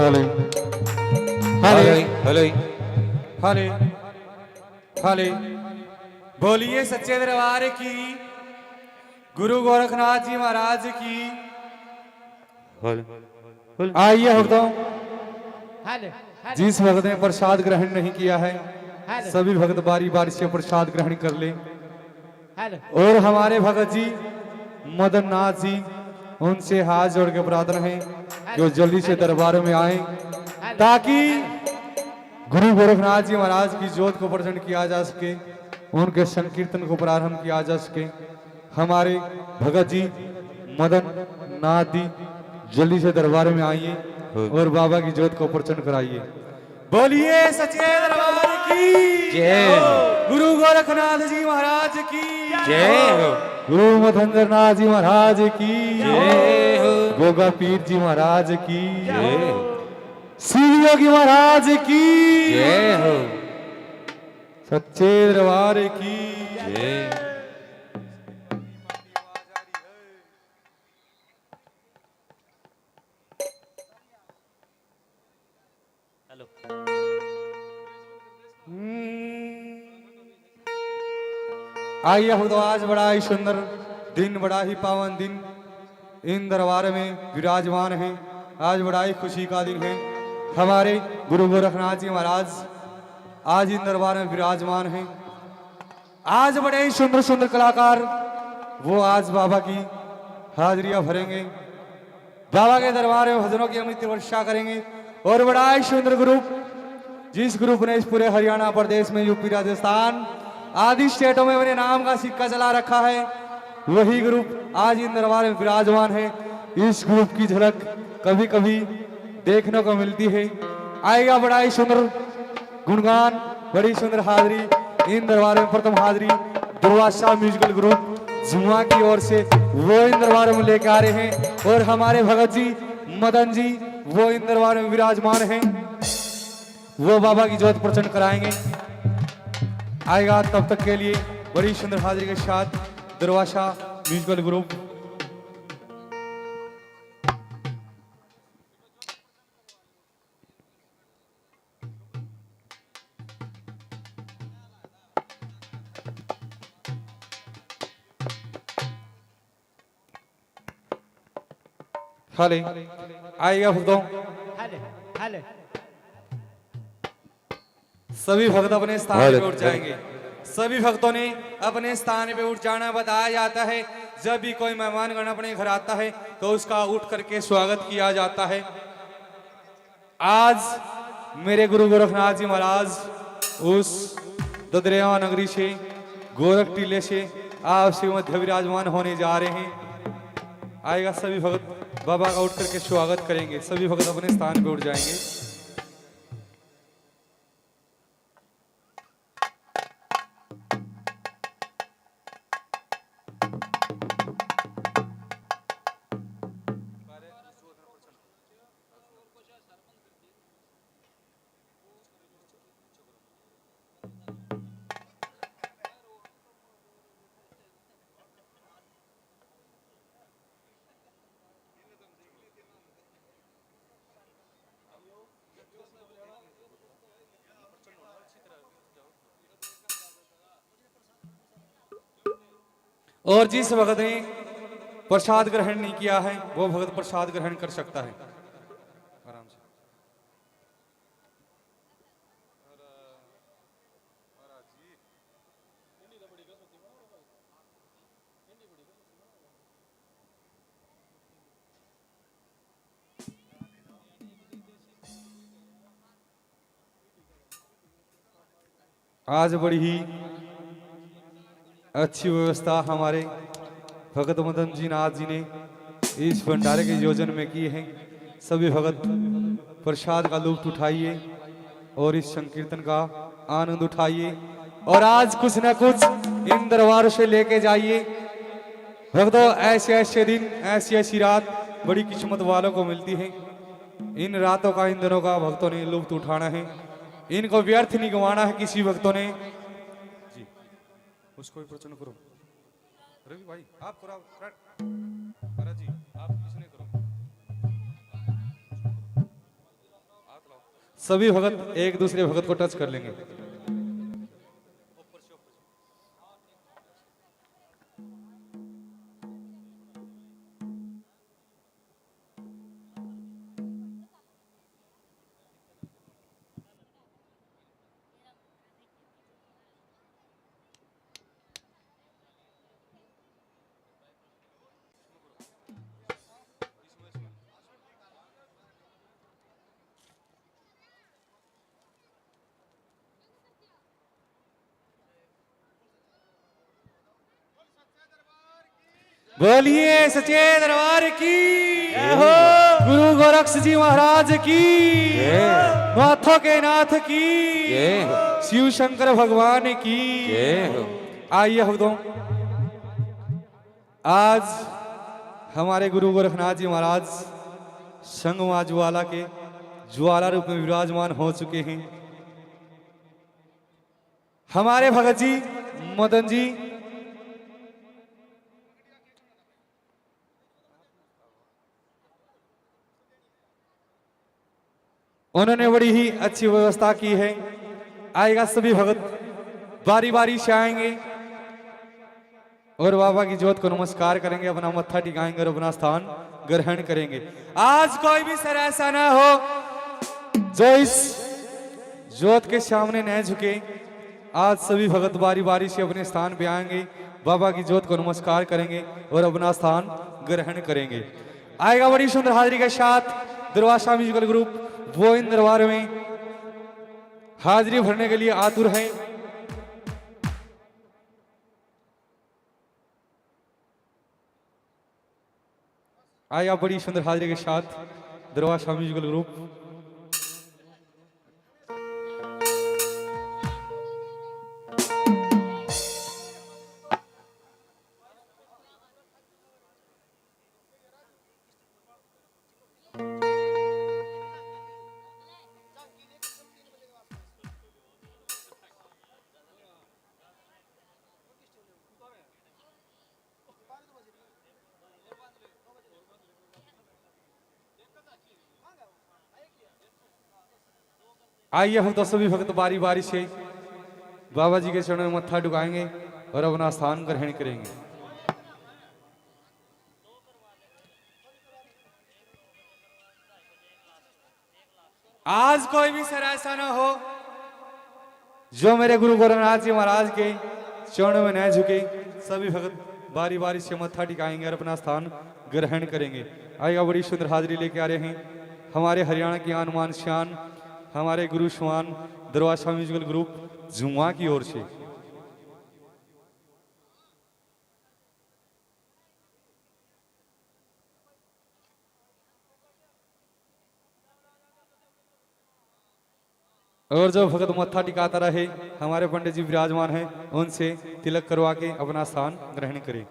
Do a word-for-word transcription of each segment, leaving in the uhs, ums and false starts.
Hello, hello, hello, hello. बोलिए सच्चे दरबार की, गुरु गोरखनाथ जी महाराज की। Hello, hello. आइए, हम तो हेलो, हेलो। जिस भक्त ने प्रसाद ग्रहण नहीं किया है, हेलो। सभी भक्त बारी बारी से प्रसाद ग्रहण कर ले। हेलो। और हमारे भगत जी मदन नाथ जी, उनसे हाथ जोड़ के प्रार्थना है, हेलो। जो जल्दी से दरबार में आए, हेलो। ताकि गुरु गोरखनाथ जी महाराज की जोत को प्रचंड किया जा सके, उनके संकीर्तन को प्रारंभ किया जा सके। हमारे भगत जी मदन नाथ जी जल्दी से दरबार में आइए, हाँ। और बाबा की जोत को प्रचंड कराइए। बोलिए सच्चे दरबार की जय हो। गुरु गोरखनाथ जी महाराज की जय हो। गुरु मथंगरनाथ जी महाराज की जय हो। गोगा पीर जी महाराज की जय हो। शिव योगी महाराज की जय हो। सच्चे दरबार की जय। हेलो। हम्म। आइए, हम तो आज बड़ा ही सुंदर दिन, बड़ा ही पावन दिन इन दरबार में विराजमान हैं। आज बड़ा ही खुशी का दिन है। हमारे गुरु गोरखनाथ जी महाराज आज इन दरबार में विराजमान हैं। आज बड़े ही सुंदर सुंदर कलाकार वो आज बाबा की हाजिरियां भरेंगे, बाबा के दरबार में भजनों की अमृत वर्षा करेंगे। और बड़ा ही सुंदर ग्रुप, जिस ग्रुप ने इस पूरे हरियाणा प्रदेश में, यूपी, राजस्थान आदि स्टेटों में अपने नाम का सिक्का चला रखा है, वही ग्रुप आज इन दरबार में विराजमान है। इस ग्रुप की झलक कभी कभी देखने को मिलती है। आएगा बड़ा ही सुंदर गुणगान, बड़ी सुंदर हाजिरी। इन दरबार में प्रथम हाजिरी दुर्वासा म्यूजिकल ग्रुप जुआ की ओर से, वो इन दरबार में लेके आ रहे हैं। और हमारे भगत जी, मदन जी, वो इन दरबार में विराजमान हैं, वो बाबा की जोत प्रचंड कराएंगे। आएगा तब तक के लिए बड़ी सुंदर हाजिरी के साथ दुर्वासा म्यूजिकल ग्रुप। खाली आएगा भक्तों। Hello, hello. सभी भक्त अपने स्थान पे उठ जाएंगे। सभी भक्तों ने अपने स्थान पे उठ जाना। बताया जाता है, जब भी कोई मेहमानगण अपने घर आता है, तो उसका उठ करके स्वागत किया जाता है। आज मेरे गुरु गोरखनाथ जी महाराज उस ददरेवा नगरी से, गोरख टीले से आपसे मध्य विराजमान होने जा रहे हैं। आएगा, सभी भक्त बाबा का उठ करके स्वागत करेंगे। सभी भक्त अपने स्थान पे उठ जाएंगे। और जिस भगत ने प्रसाद ग्रहण नहीं किया है, वो भगत प्रसाद ग्रहण कर सकता है। आराम से। आज बड़ी ही अच्छी व्यवस्था हमारे भगत मदन जी नाथ जी ने इस भंडारे के आयोजन में की है। सभी भगत प्रसाद का लुत्फ उठाइए और इस संकीर्तन का आनंद उठाइए और आज कुछ ना कुछ इन दरबारों से लेके जाइए। भक्तों, ऐसे ऐसे दिन, ऐसी ऐसी रात बड़ी किस्मत वालों को मिलती है। इन रातों का, इन दिनों का भक्तों ने लुत्फ उठाना है, इनको व्यर्थ नहीं गंवाना है किसी भक्तों ने। जी, उसको भी प्रसन्न करो। रवि भाई, आप करो, महाराज जी, आप किसने करो? सभी भगत एक दूसरे भगत को टच कर लेंगे। बोलिए सच्चे दरबार की। जय हो। गुरु गोरक्ष जी महाराज की। जय। माथों के नाथ की। जय हो। शिव शंकर भगवान की। जय हो। आइए हम दो, आज हमारे गुरु गोरखनाथ जी महाराज संगमा ज्वाला के ज्वाला रूप में विराजमान हो चुके हैं। हमारे भगत जी, मदन जी, उन्होंने बड़ी ही अच्छी व्यवस्था की है। आएगा, सभी भगत बारी बारी से आएंगे और बाबा की जोत को नमस्कार करेंगे, अपना मत्था टिकाएंगे और अपना स्थान ग्रहण करेंगे। आज कोई भी सर ऐसा ना हो जो इस जोत के सामने न झुके। आज सभी भगत बारी बारी से अपने स्थान पे आएंगे, बाबा की जोत को नमस्कार करेंगे और अपना स्थान ग्रहण करेंगे। आएगा बड़ी सुंदर हाजिरी के साथ दुर्वासा म्यूजिकल ग्रुप, वो इन दरबार में हाजिरी भरने के लिए आतुर हैं। आया बड़ी सुंदर हाजिरी के साथ दुर्वासा म्यूजिकल ग्रुप। आइए, हम तो सभी भक्त बारी बारी से बाबा जी के चरणों में मत्था झुकाएंगे और अपना स्थान ग्रहण करेंगे। आज कोई भी सर ऐसा ना हो जो मेरे गुरु गोरखनाथ जी महाराज के चरणों में न झुके। सभी भगत बारी बारी से मत्था टिकाएंगे और अपना स्थान ग्रहण करेंगे। आएगा, बड़ी सुंदर हाजिरी लेके आ रहे हैं हमारे हरियाणा की आन मान शान, हमारे गुरु स्वान दुर्वासा म्यूजिकल ग्रुप जुआ की ओर से। और जो भगत मत्था टिकाता रहे, हमारे पंडित जी विराजमान हैं, उनसे तिलक करवा के अपना स्थान ग्रहण करें।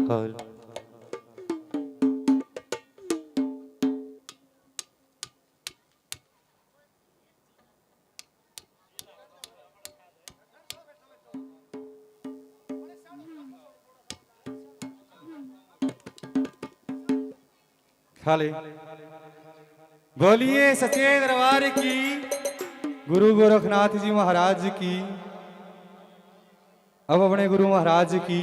कल। खाली। बोलिए सच्चे दरबार की, गुरु गोरखनाथ जी महाराज की। अब अपने गुरु महाराज की।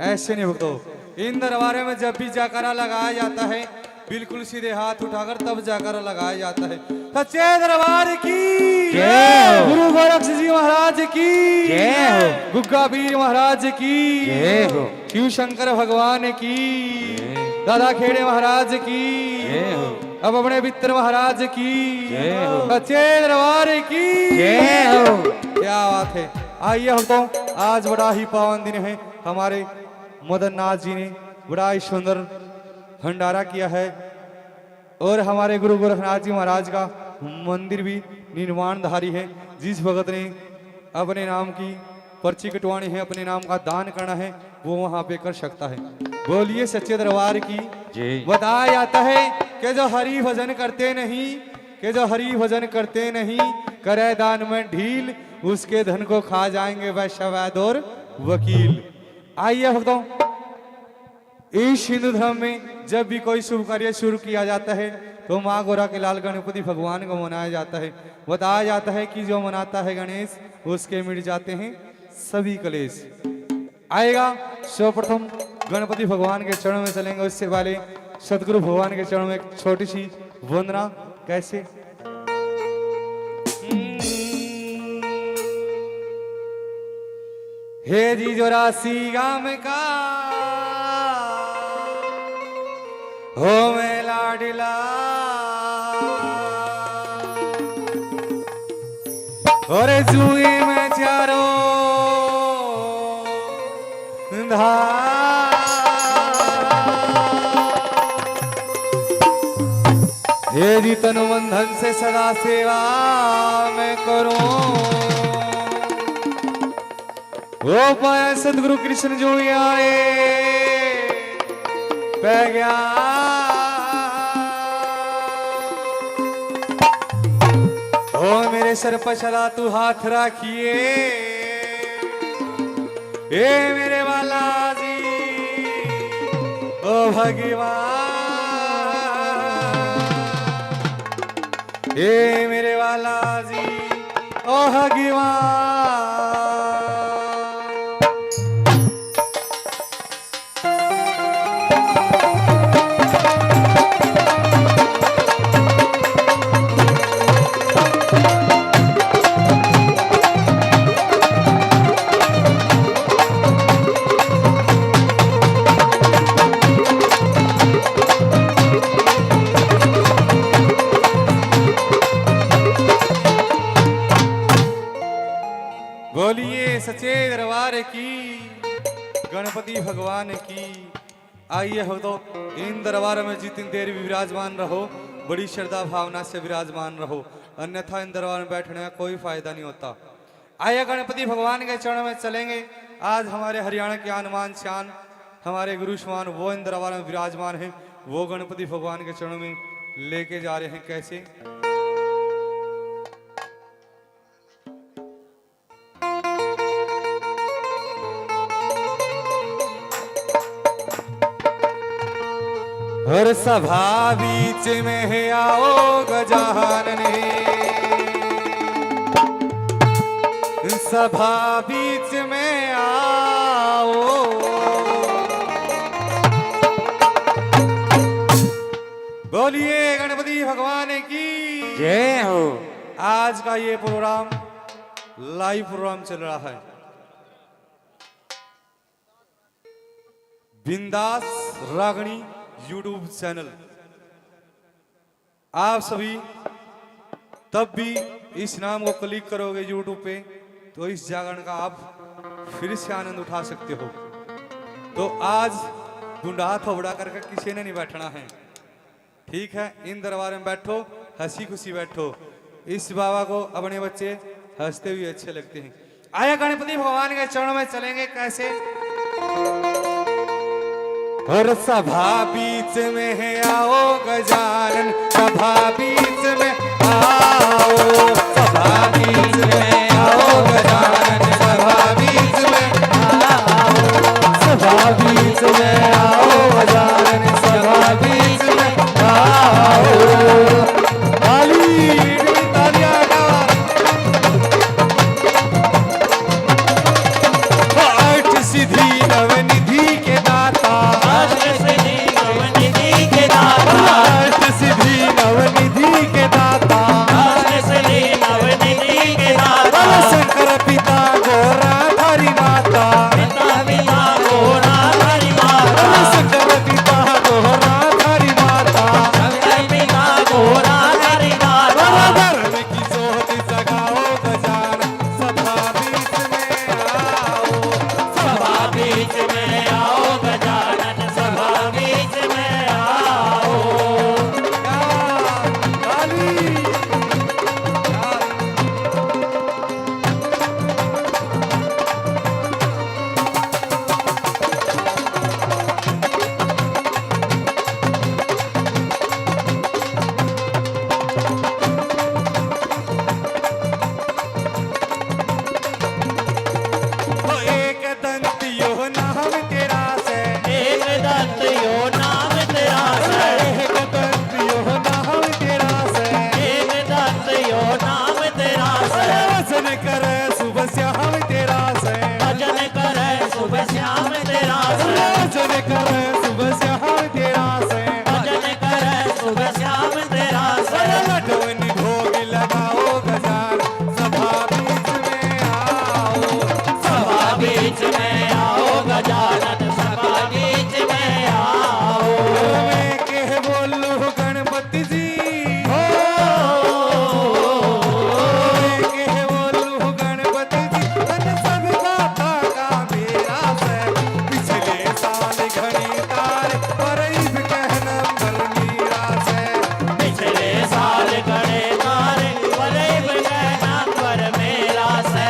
ऐसे नहीं भक्तों, इन दरबारों में जब भी जयकारा लगाया जाता है, बिल्कुल सीधे हाथ उठाकर तब जयकारा लगाया जाता है। सच्चे दरबार की जय हो। गुरु गोरक्ष जी महाराज की जय हो। गुग्गा पीर महाराज की जय हो। शिव शंकर भगवान की जय। दादा खेड़े महाराज की जय हो। अब अपने मित्र महाराज की जय हो। सच्चे दरबार की जय हो। क्या बात है। आइए हम तो, आज बड़ा ही पावन दिन है। हमारे मदन नाथ जी ने बड़ा ही सुंदर भंडारा किया है और हमारे गुरु गोरखनाथ जी महाराज का मंदिर भी निर्माणधारी है। जिस भगत ने अपने नाम की पर्ची कटवानी है, अपने नाम का दान करना है, वो वहाँ पे कर सकता है। बोलिए सच्चे दरबार की। जी। बताया जाता है कि जो हरि भजन करते नहीं, कि जो हरि भजन करते नहीं, करे दान में ढील, उसके धन को खा जाएंगे वैश्य वैद और वकील। आइए भक्तों, इस हिंदू धर्म में जब भी कोई शुभ कार्य शुरू किया जाता है, तो माँ गोरा के लाल गणपति भगवान को मनाया जाता है। बताया जाता है कि जो मनाता है गणेश, उसके मिट जाते हैं सभी कलेश। आएगा सर्वप्रथम गणपति भगवान के चरणों में चलेंगे, उससे पहले सतगुरु भगवान के चरणों में एक छोटी सी वंदना। कैसे? हे जी चौरासी गाम का, हो मैं लाडला, और जुए में चारों धाम। हे जी तन मन धन से सदा सेवा मैं करूं। ओ पाया सतगुरु कृष्ण जो आए पै गया। ओ मेरे सर पर सदा तू हाथ रखिए। ए मेरे वाला जी, ओ भगवान, ए मेरे वाला जी, ओ भगवान। बोलिए सच्चे दरबार की, गणपति भगवान की। आइए हो तो इन दरबार में जितनी देर भी विराजमान रहो, बड़ी श्रद्धा भावना से विराजमान रहो, अन्यथा इन दरबार में बैठने का कोई फायदा नहीं होता। आइए गणपति भगवान के चरणों में चलेंगे। आज हमारे हरियाणा के आन बान शान, हमारे गुरु समान वो इन दरबार में विराजमान हैं, वो गणपति भगवान के चरणों में लेके जा रहे हैं। कैसे? हर सभा बीच में आओ गजानन, सभा बीच में आओ। बोलिए गणपति भगवान की जय हो। आज का ये प्रोग्राम, लाइव प्रोग्राम चल रहा है। बिंदास रागनी YouTube चैनल। आप सभी तब भी इस नाम को क्लिक करोगे YouTube पे, तो इस जागरण का आप फिर से आनंद उठा सकते हो। तो आज गुंडा थोबड़ा करके किसी ने नहीं बैठना है। ठीक है, इन दरबार में बैठो, हंसी खुशी बैठो। इस बाबा को अपने बच्चे हंसते हुए अच्छे लगते हैं। आया गणपति भगवान के चरणों में चलेंगे। कैसे? और सभा बीच में आओ गजानन, सभा बीच में आओ, सभा बीच में आओ गजानन, सभा बीच में आओ, सभा बीच में आओ गजानन, सभा बीच में आओ। ताली, तालियां का। अष्ट सिद्धि नव निधि के दाता। अष्ट सिद्धि नव निधि के दाता। अष्ट सिद्धि नव निधि के दाता। अष्ट सिद्धि नव निधि के दाता। बोलो शंकर पिता गौरा थारी माता। शंकर पिता गौरा थारी माता। बोलो शंकर पिता गौरा थारी माता। शंकर पिता गौरा थारी माता। बोलो धर्म की ज्योत जगाओ गजानन, सभा बीच में आओ। सभा बीच में आओ गजानन, सभा बीच में आओ। या काली, या एक दंत यो नाम तेरा से। एक दंत यो नाम तेरा से। एक दंत यो नाम तेरा से। एक दंत यो नाम तेरा से। भजन करे सुबह शाम तेरा से। भजन करे सुबह शाम तेरा से। भजन करे सुबह शाम तेरा से। भजन करे सुबह शाम तेरा से। अरे लटवनी भोग लगाओ गजानन, सभा बीच में आओ। सभा बीच में आओ गजानन, सभा बीच में आओ। मैं कह बोलूं गणपति जी, हो, मैं कह बोलूं गणपति जी, तन सब दाता का मेरा से। पिछले साल घणी तार पर इब कह नंबर मेरा से। पिछले साल घणे तार पर इब कह नंबर मेरा से।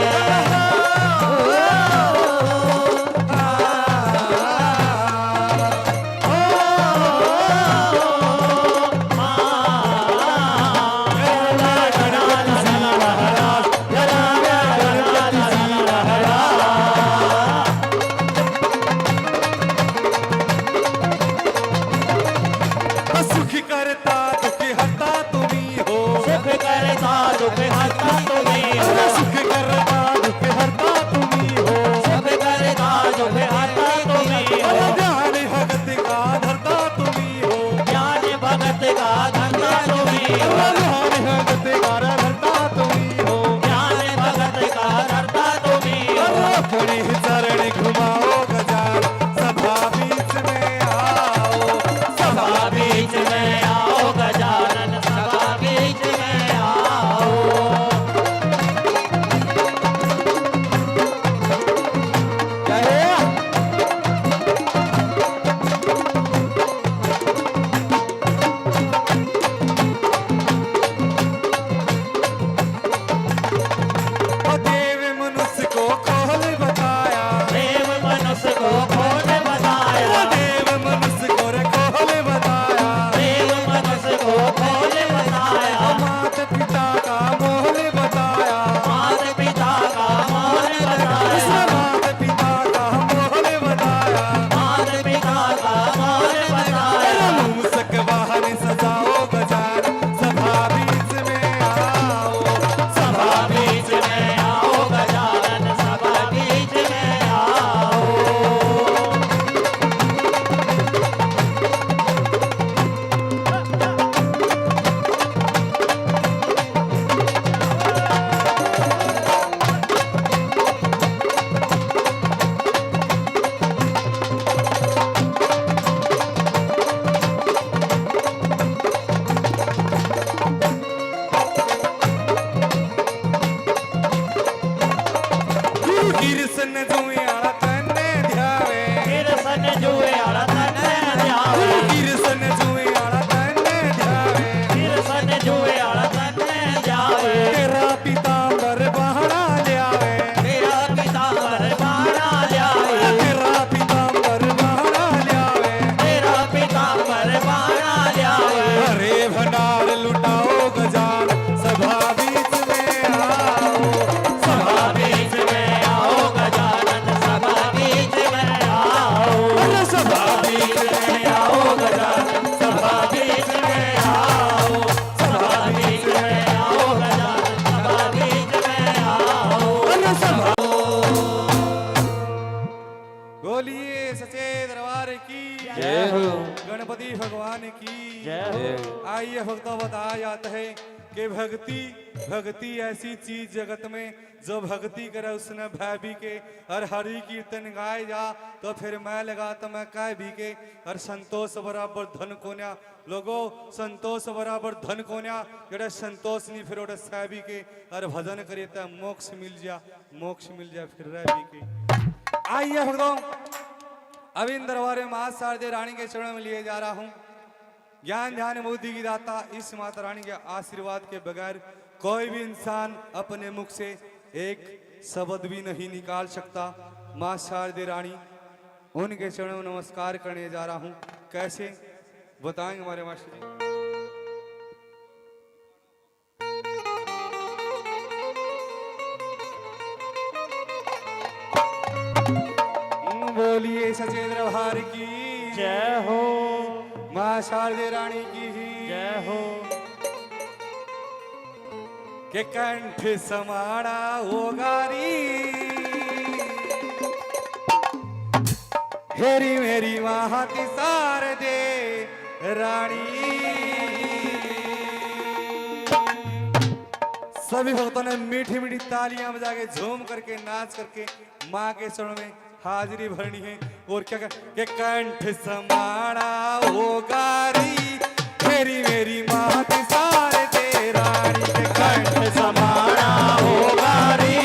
सुख करता दुख हरता तुम्ही हो। सुख करता दुख हरता तुम्ही हो। सुख करता दुख हरता तुम्ही हो। सुख करता दुख हरता तुम्ही हो। अरे ध्यान भगत का धरता तुम्ही हो। ज्ञान भगत का धरता तुम्ही हो। अरे ध्यान भगत का धरता तुम्ही हो। ज्ञान भगत का धरता तुम्ही हो। अरे अपने चरण घुमाओ गजानन, सभा बीच में आओ। सभा बीच में आओ गजानन, सभा बीच में आओ। जय हो। ये भक्तों बताया जाता है कि भक्ति, भक्ति ऐसी चीज जगत में, जो भक्ति करे उसने भय भी के। और हरि कीर्तन गाए जा तो फिर मैं लगा तो मैं कह भी के। और संतोष बराबर धन कोन्या। लोगो, संतोष बराबर धन कोन्या। जड़े संतोष नहीं फिर ओड़े सह भी के। और भजन करिए तो मोक्ष मिल जा, मोक्ष मिल जा फिर रह भी के। आइए भक्तों, अब इन दरबार में माँ शारदे रानी के चरणों में लिए जा रहा हूँ। ज्ञान ध्यान बुद्धि की दाता इस माता रानी के आशीर्वाद के बगैर कोई भी इंसान अपने मुख से एक शब्द भी नहीं निकाल सकता। माँ शारदे रानी, उनके चरणों में नमस्कार करने जा रहा हूँ। कैसे बताएंगे हमारे मास्टर जी। बोलिए सच्चे दरबार की जय हो। माँ शारदे रानी की जय हो। के कंठ समाना होगा री, हेरी मेरी माँ शारदे रानी। सभी भक्तों ने मीठी मीठी तालियां बजा के, झूम करके, नाच करके माँ के चरण में हाजिरी भरनी है। और क्या कह-, के कंठ समाना होगा री, मेरी, मेरी माँ शारदे रानी। के कंठ समाना होगा री,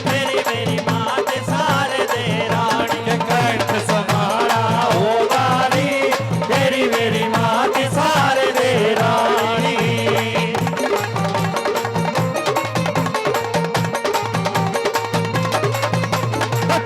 मेरी, मेरी माँ शारदे रानी। के कंठ समाना होगा री, मेरी, मेरी माँ शारदे रानी।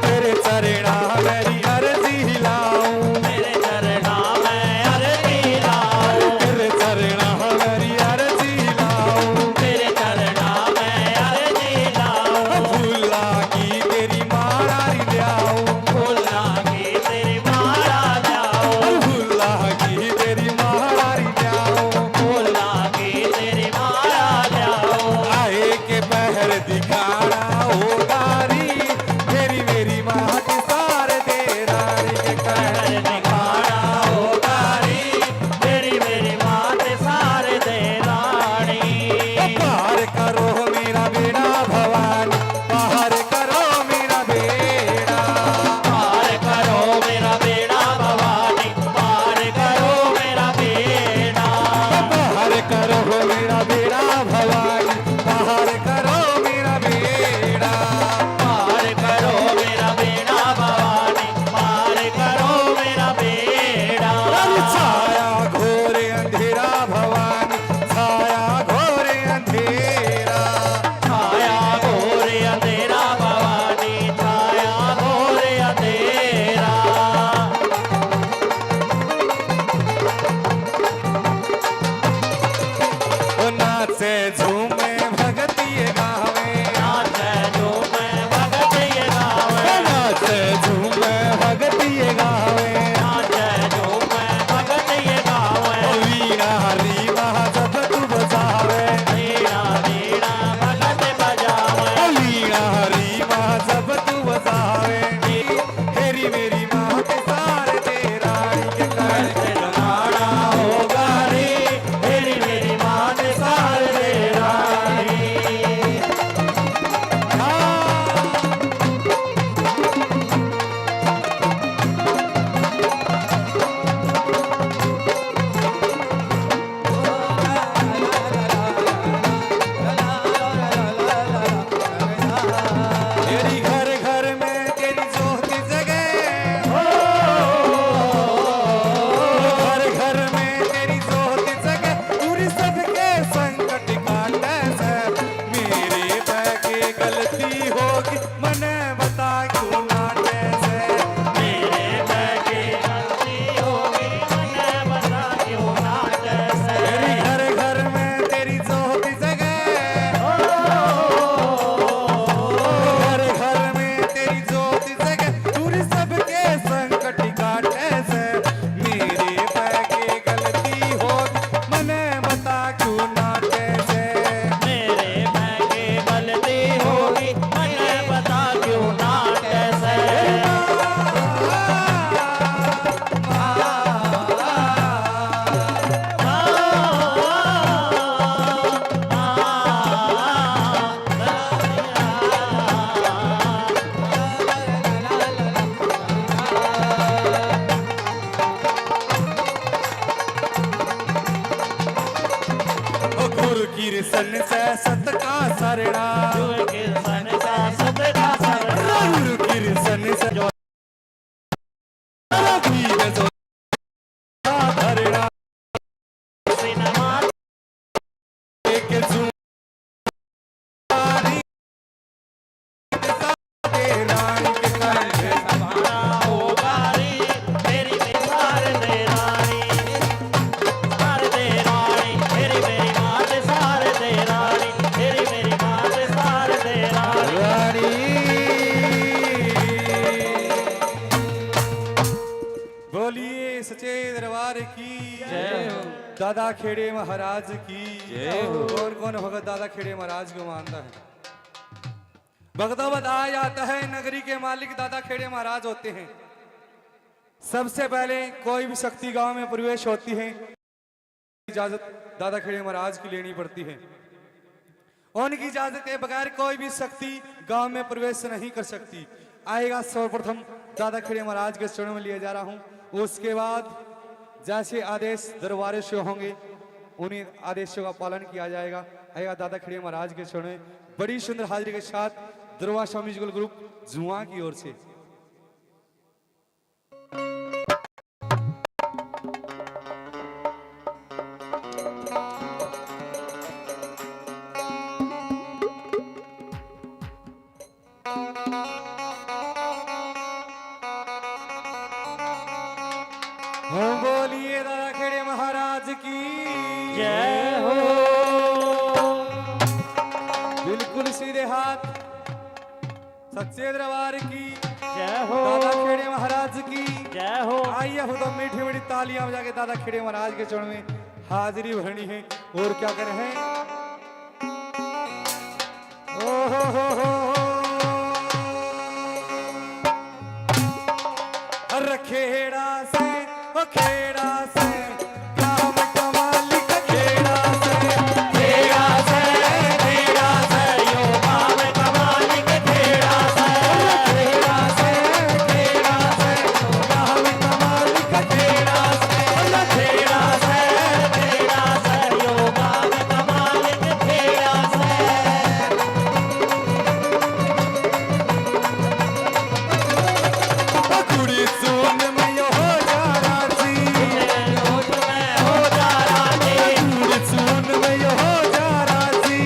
तेरे चरणा मेरी अर्जी लाऊं, तेरे चरणा में अर्जी लाऊं, तेरे चरणा मेरी अर्जी लाऊं, तेरे चरणा में अर्जी लाऊं। फूला की तेरी माला री ल्याऊं, फूला की तेरी माला ल्याऊं, फूला की तेरी माला री ल्याऊं, फूला की तेरी माला ल्याऊं। आए के पहर दिखाना होगा री, मेरी, मेरी माँ शारदे रानी। के पहर दिखाना होगा री, मेरी, मेरी माँ शारदे रानी। पार करो मेरा बेड़ा भवानी, पार करो मेरा बेड़ा। पार करो मेरा बेड़ा भवानी, पार करो मेरा बेड़ा। पार करो मेरा बेड़ा भवानी, पार करो मेरा बेड़ा। पार करो मेरा बेड़ा भवानी, पार करो मेरा बेड़ा। अरे छाया घोर अंधेरा भवानी, छाया घोर अंधेरा। छाया घोर अंधेरा भवानी, छाया घोर अंधेरा। ओ नाचे झूमे भगतिये गावे, नाचे झूमे भगतिये गावे, ओ नाचे झूमे भगतिये गावे, नाचे झूमे भगतिये गावे। ओ वीणा हरी माँ जब तू बजावे, वीणा, वीणा भगत बजावे। ओ वीणा हरी माँ जब तू बजावे, हेरी मेरी माँ शारदे रानी। के कंठ समाना होगा री, हेरी मेरी माँ शारदे रानी। कृष्ण से सत का सरना। कृष्ण से सत का सरना। कृष्ण से जो धरना। एक जुआरी के रानी के संग। रानी। बोलिए सच्चे दरबार की जय हो। दादा खेड़े महाराज की जय हो। कौन कौन भगत दादा खेड़े महाराज को मानता है? भगतों, बताया जाता है, नगरी के मालिक दादा खेड़े महाराज होते हैं। सबसे पहले कोई भी शक्ति गांव में प्रवेश होती है, इजाजत दादा खेड़े महाराज की लेनी पड़ती है। उनकी इजाजत के बगैर कोई भी शक्ति गांव में प्रवेश नहीं कर सकती। आएगा सर्वप्रथम दादा खेड़े महाराज के चरणों में लिया जा रहा हूं। उसके बाद जैसे आदेश दरबारे से होंगे, उन्हीं आदेशों का पालन किया जाएगा। आएगा दादा खेड़े महाराज के चरणों में। बड़ी सुंदर हाजिरी के साथ दुर्वासा म्यूजिकल ग्रुप जुआ की ओर से। हो बोलिए दादा खेड़े महाराज की जय हो। बिल्कुल सीधे हाथ सच्चे दरबार की जय हो। दादा खेड़े महाराज की जय हो। आइए, हम तो मीठी मीठी तालियां बजा के दादा खेड़े महाराज के चरण में हाजिरी भरनी है। और क्या करें हैं? ओ हो हो हो। अरे खेड़ा से, ओ खेड़ा से, गाँव का मालिक खेड़ा से, खेड़ा से, खेड़ा से, यो गाँव का मालिक खेड़ा से, खेड़ा से, खेड़ा से, यो गाँव का मालिक खेड़ा से, खेड़ा से, खेड़ा से, यो गाँव का मालिक खेड़ा से। कुड़ी सुन में यो हो जा राजी। कुड़ी सुन में यो हो जा राजी।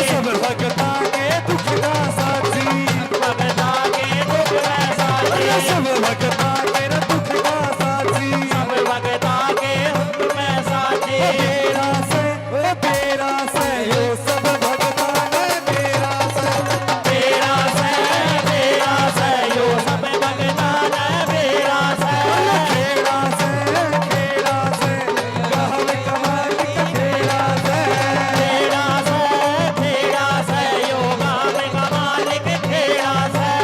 सब भगता के दुख का साथी। सब भगता के दुख का साथी। तेरा से, ओ तेरा से, यो सब भगता ने तेरा से। तेरा से, तेरा से, यो सब भगता ने तेरा से। तेरा से, तेरा से, गाँव का मालिक तेरा से। तेरा से, तेरा से, यो गाँव का मालिक तेरा से।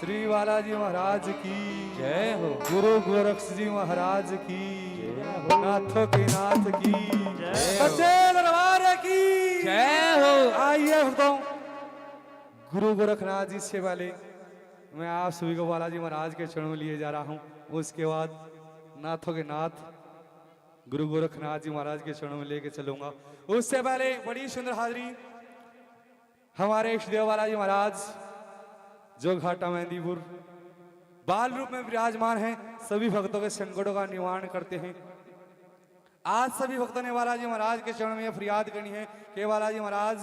श्री बालाजी महाराज की जय हो। गुरु गोरक्ष जी महाराज की जय हो। नाथों के नाथ की जय हो। सच्चे दरबार की जय हो। आइए भक्तों, गुरु गोरखनाथ जी से पहले मैं आप सभी को बालाजी महाराज के चरणों में लिए जा रहा हूँ। उसके बाद नाथों के नाथ गुरु गोरखनाथ जी महाराज के चरणों में लेके चलूंगा। उससे पहले बड़ी सुंदर हाजिरी हमारे इष्टदेव बालाजी महाराज जो घाटा मेहंदीपुर बाल रूप में विराजमान हैं, सभी भक्तों के संकटों का निवारण करते हैं। आज सभी भक्तों ने बालाजी महाराज के चरण में यह फरियाद करनी है कि बालाजी महाराज,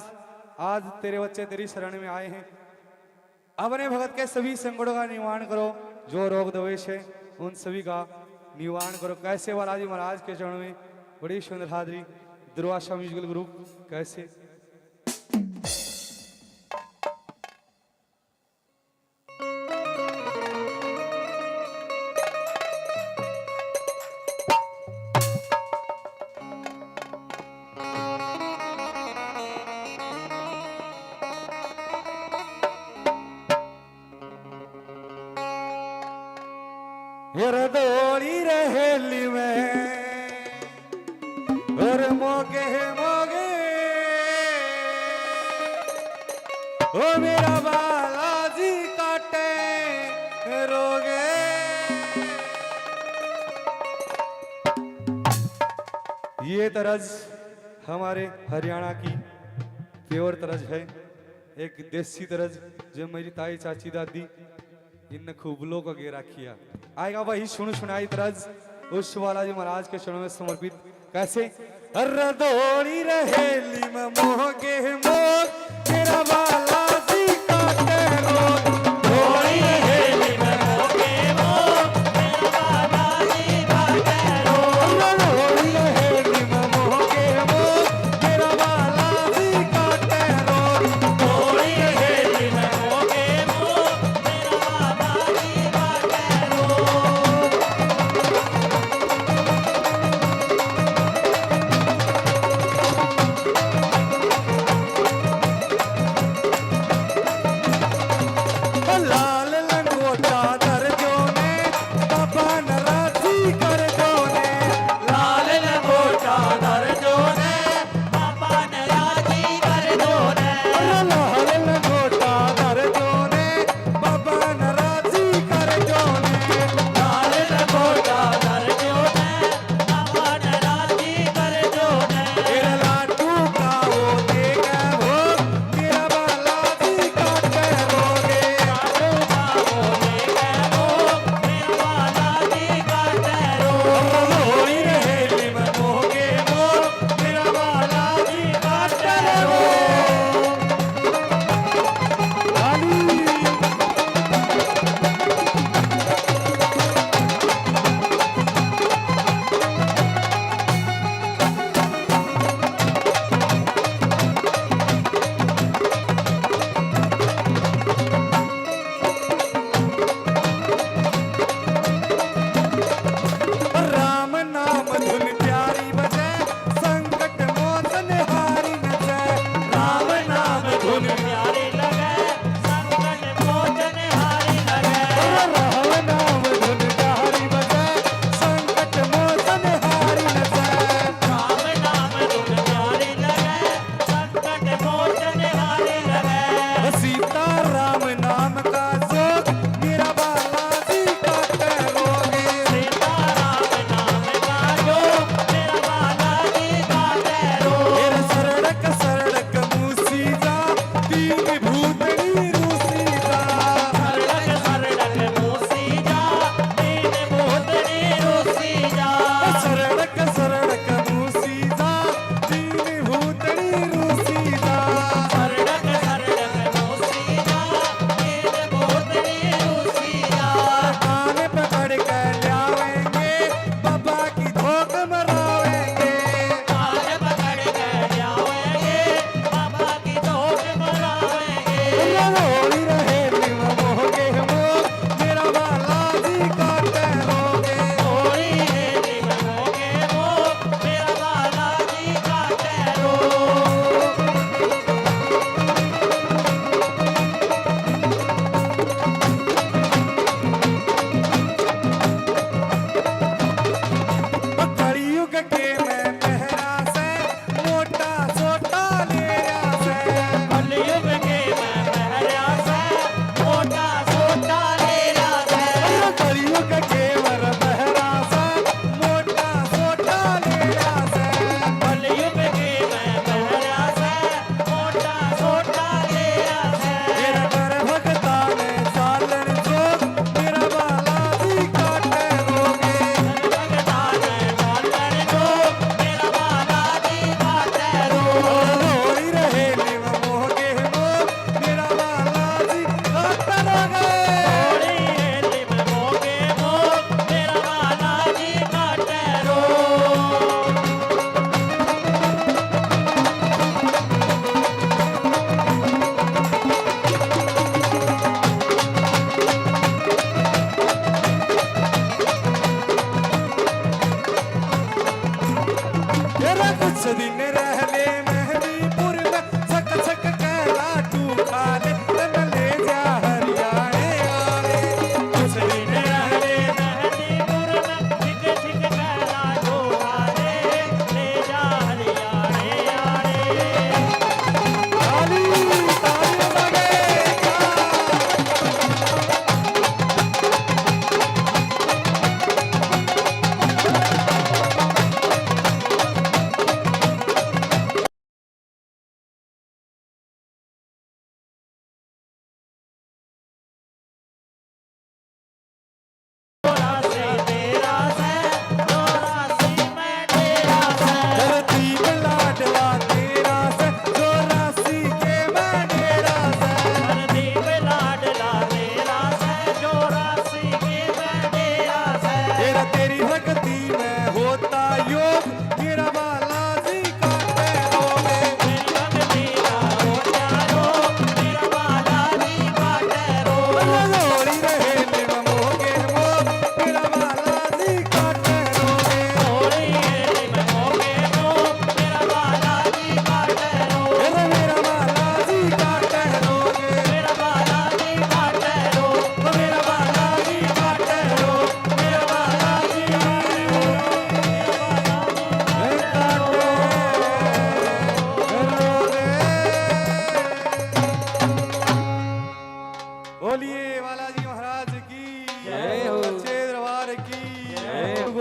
आज तेरे बच्चे तेरी शरण में आए हैं, अपने भगत के सभी संकटों का निवारण करो, जो रोग द्वेष है उन सभी का निवारण करो। कैसे बालाजी महाराज के चरण में बड़ी सुंदर हाजिरी, दुर्वासा म्यूजिकल ग्रुप कैसे। यार धोली रहेली में और मोगे मोगे, ओ मेरा बालाजी काटे रोगे। ये तरज हमारे हरियाणा की प्योर तरज है, एक देसी तरज जो मेरी ताई, चाची, दादी इनने खूब लोग आगे रखी है। आएगा वही सुन सुनाई तरज उस बालाजी महाराज के चरणों में समर्पित। कैसे? अरे धोली रहेली में मोह के मोह, तेरा बालाजी काटे रोग। धोली रहेली में मोह के मोह, तेरा बालाजी काटे रोग। अरे धोली रहेली में मोह के मोह, तेरा बालाजी काटे रोग। धोली रहेली में मोह के मोह,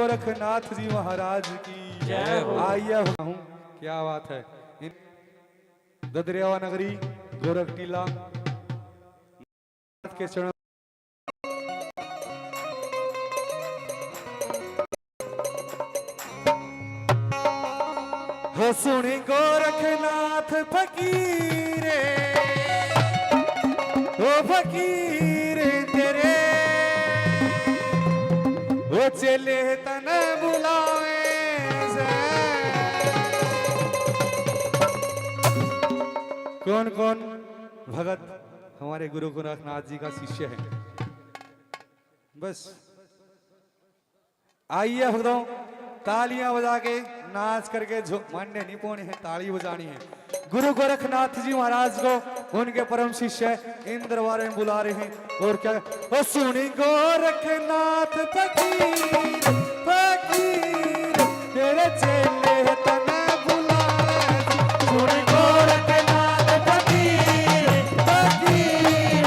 गोरखनाथ जी महाराज की जय हो। आइए हूँ, क्या बात है। इन ददरियावा नगरी गोरख टीला के चरण। हो सुनी गोरखनाथ फकीरे, ओ फकीर तेरे, ओ चेले तने बुलावे से। कौन कौन भगत हमारे गुरु गोरखनाथ जी का शिष्य है? बस आइए भक्तों, तालियां बजा के नाच करके झो-, मांडे नहीं पाने हैं, ताली बजानी है। गुरु गोरखनाथ जी महाराज को उनके परम शिष्य इन दरबार में बुला रहे हैं। और क्या, ओ सुनी गोरखनाथ फकीर, फकीर, तेरे चेले तने बुलाए। सुनी गोरखनाथ फकीर, फकीर,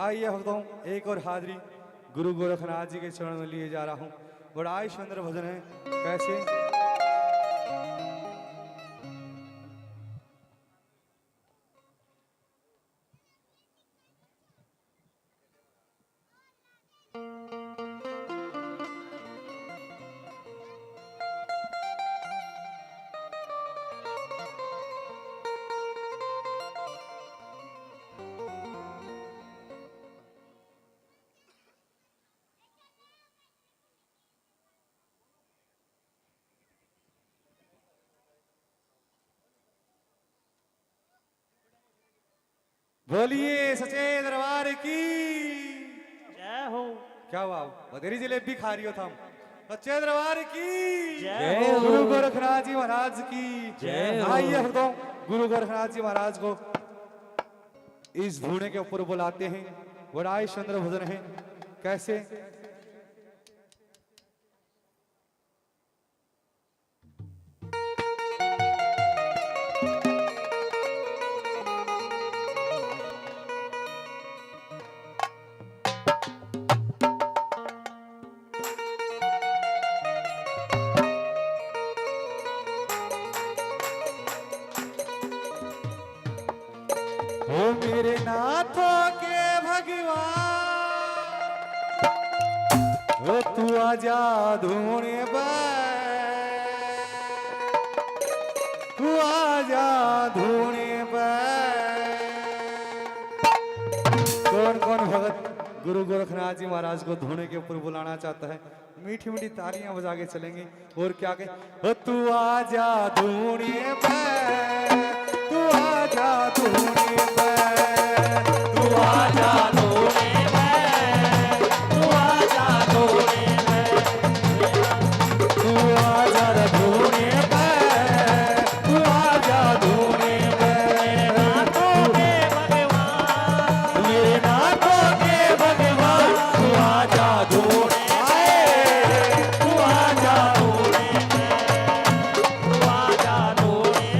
आइए, भक्तों, एक और हाजिरी गुरु गोरखनाथ जी के चरण में लिए जा रहा हूँ। बड़ा ही सुंदर भजन है। कैसे? बोलिए सच्चे दरबार की। जय हो। क्या हुआ, बतेरी जलेबी खा रही हो थम? सच्चे दरबार की। जय हो। गुरु गोरखनाथ जी महाराज की। जय हो। आइए, हम तो गुरु गोरखनाथ जी महाराज को इस धूने के ऊपर बुलाते हैं। बड़ा ही सुंदर भजन है। कैसे? ओ मेरे नाथों के भगवान, ओ तू आजा धूने पे, तू आजा धूने पे। कौन कौन भगत गुरु गोरखनाथ जी महाराज को धूने के ऊपर बुलाना चाहता है? मीठी मीठी तालियां बजा के चलेंगे। और क्या कहें? ओ तू आजा धूने पे, तू आजा धूने पे, तू आजा धूने पे, तू आजा धूने पे, तू आजा रे धूने पे, तू आजा धूने पे। मेरे नाथों के भगवान, तू आजा धूने पे, तू आजा धूने पे, तू आजा धूने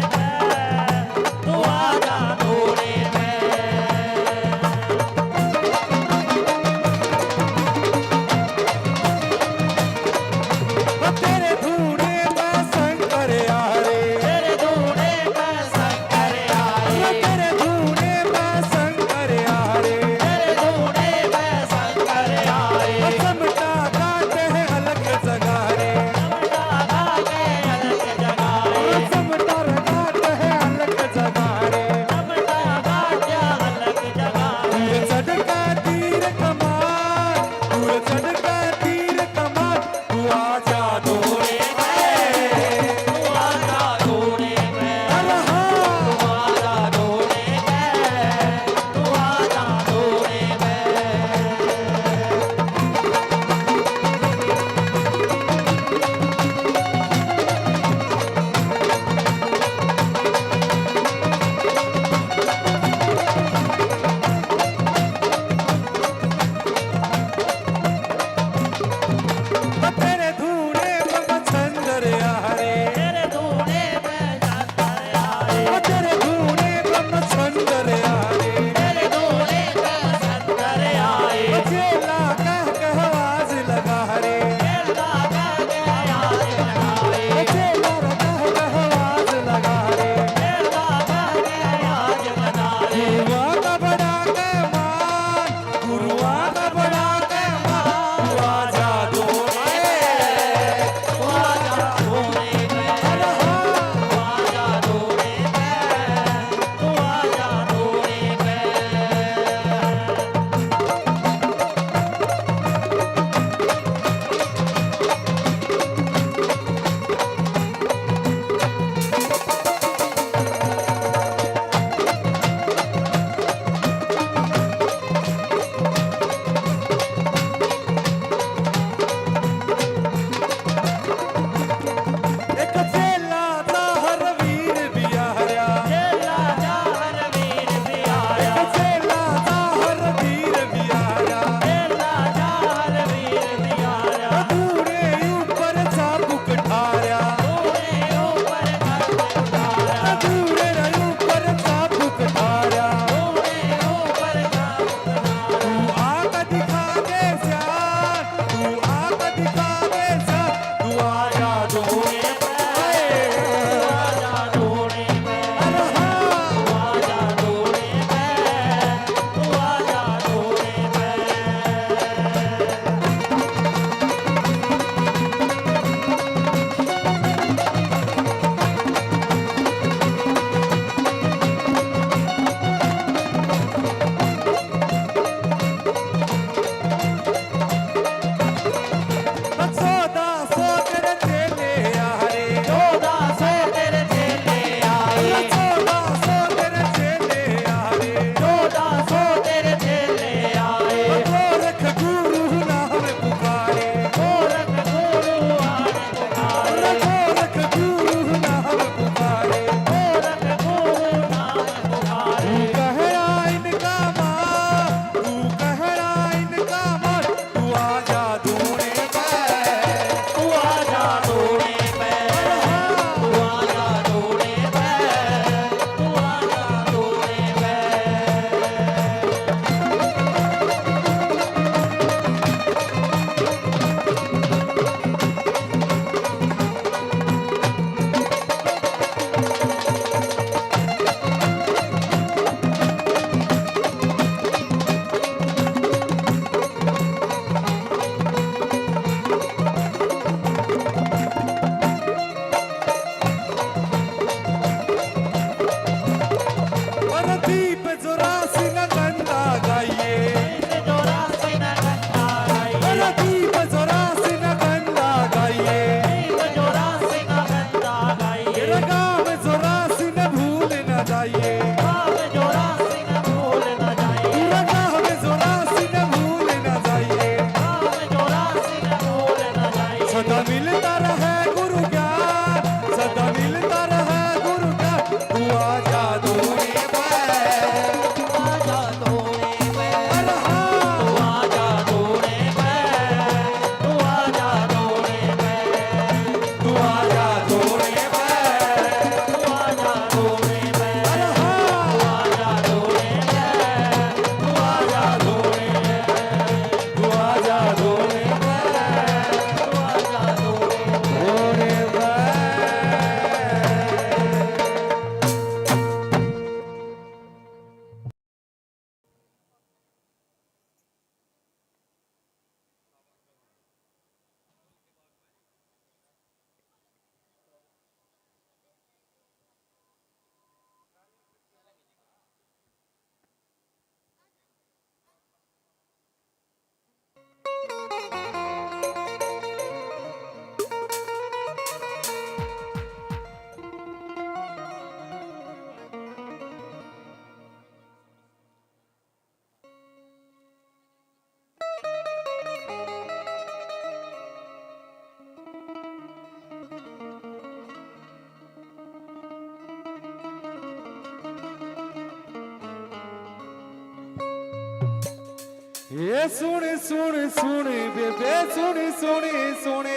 ये सुन सुन सुन बेबे सुन सुन सुन,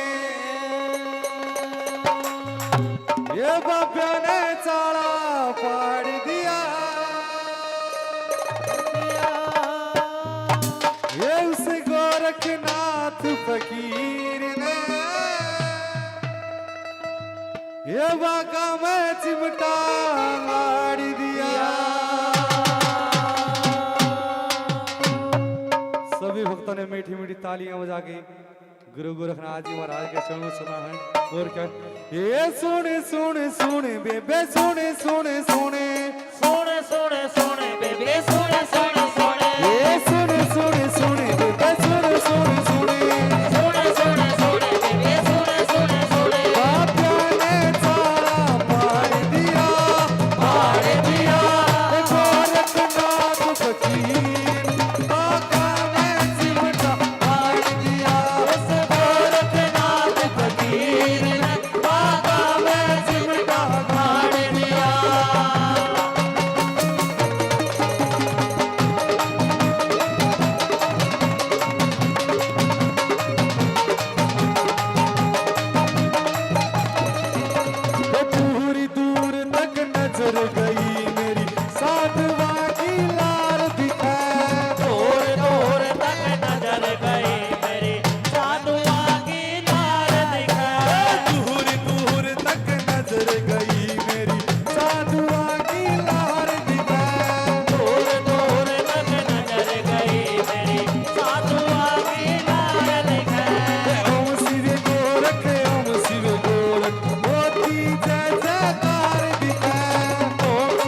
ये बाब्या ने चाला पाड़ दिया। ये उस गोरखनाथ फकीर ने ये बागा में चिमटा गाड़ दिया। सभी भक्तों ने मीठी मीठी तालियां बजा के गुरु गोरखनाथ जी महाराज के चरणों में सुना है। और क्या? ये सुन सुन सुन बेबे सुन सुन सुन। सुन सुन सुन बेबे सुन सुन सुन। ये सुन सुन सुन बेबे सुन सुन सुन। सुन सुन सुन बेबे सुन सुन सुन। बाब्या ने चाला पाड़ दिया, पाड़ दिया। गोरखनाथ फकीर बागा में चिमटा गाड़ दिया। उस गोरखनाथ फकीर ने बागा में चिमटा गाड़ दिया। वो दूर दूर तक नजर गई मेरी, साधुआ की लार दिखै। दूर दूर तक नजर गई मेरी, साधुआ की लार दिखै। दूर दूर तक नजर गई मेरी, साधुआ की लार दिखै। दूर दूर तक नजर गई मेरी, साधुआ की लार दिखै। ओम शिव गोरख, ओम शिव गोरख, होती जय जयकार दिखै। ओम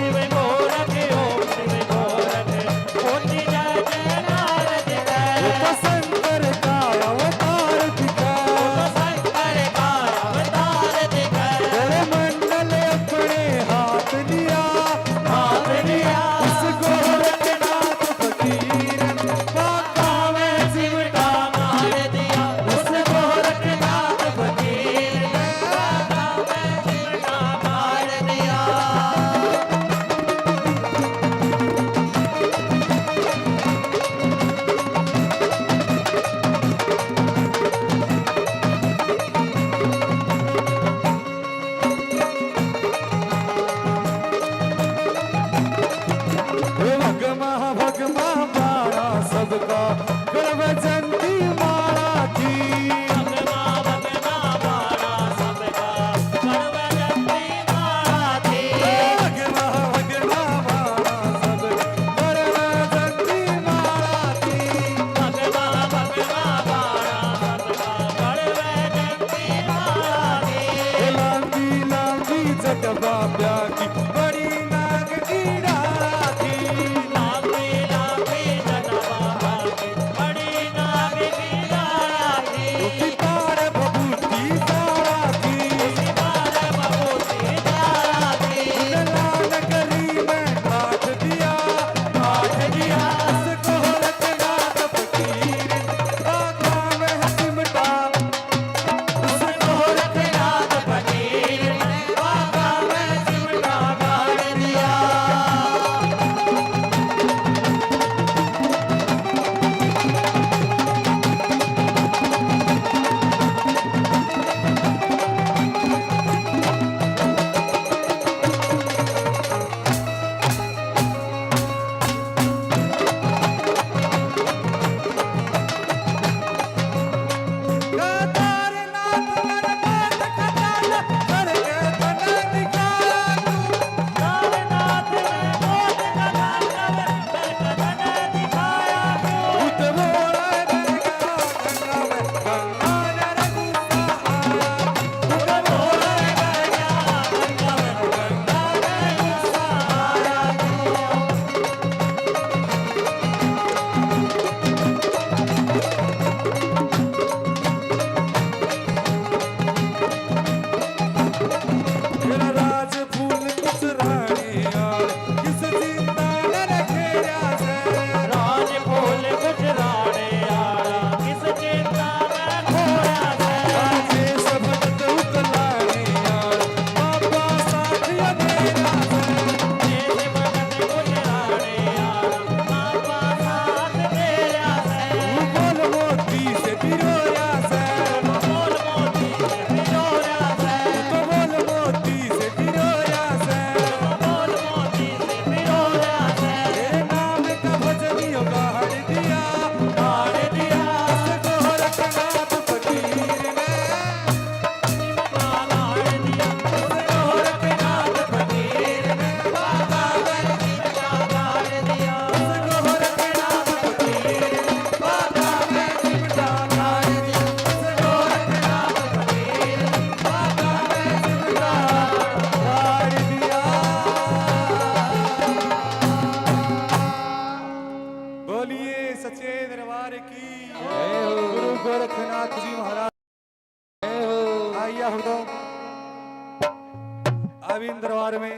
दरबार में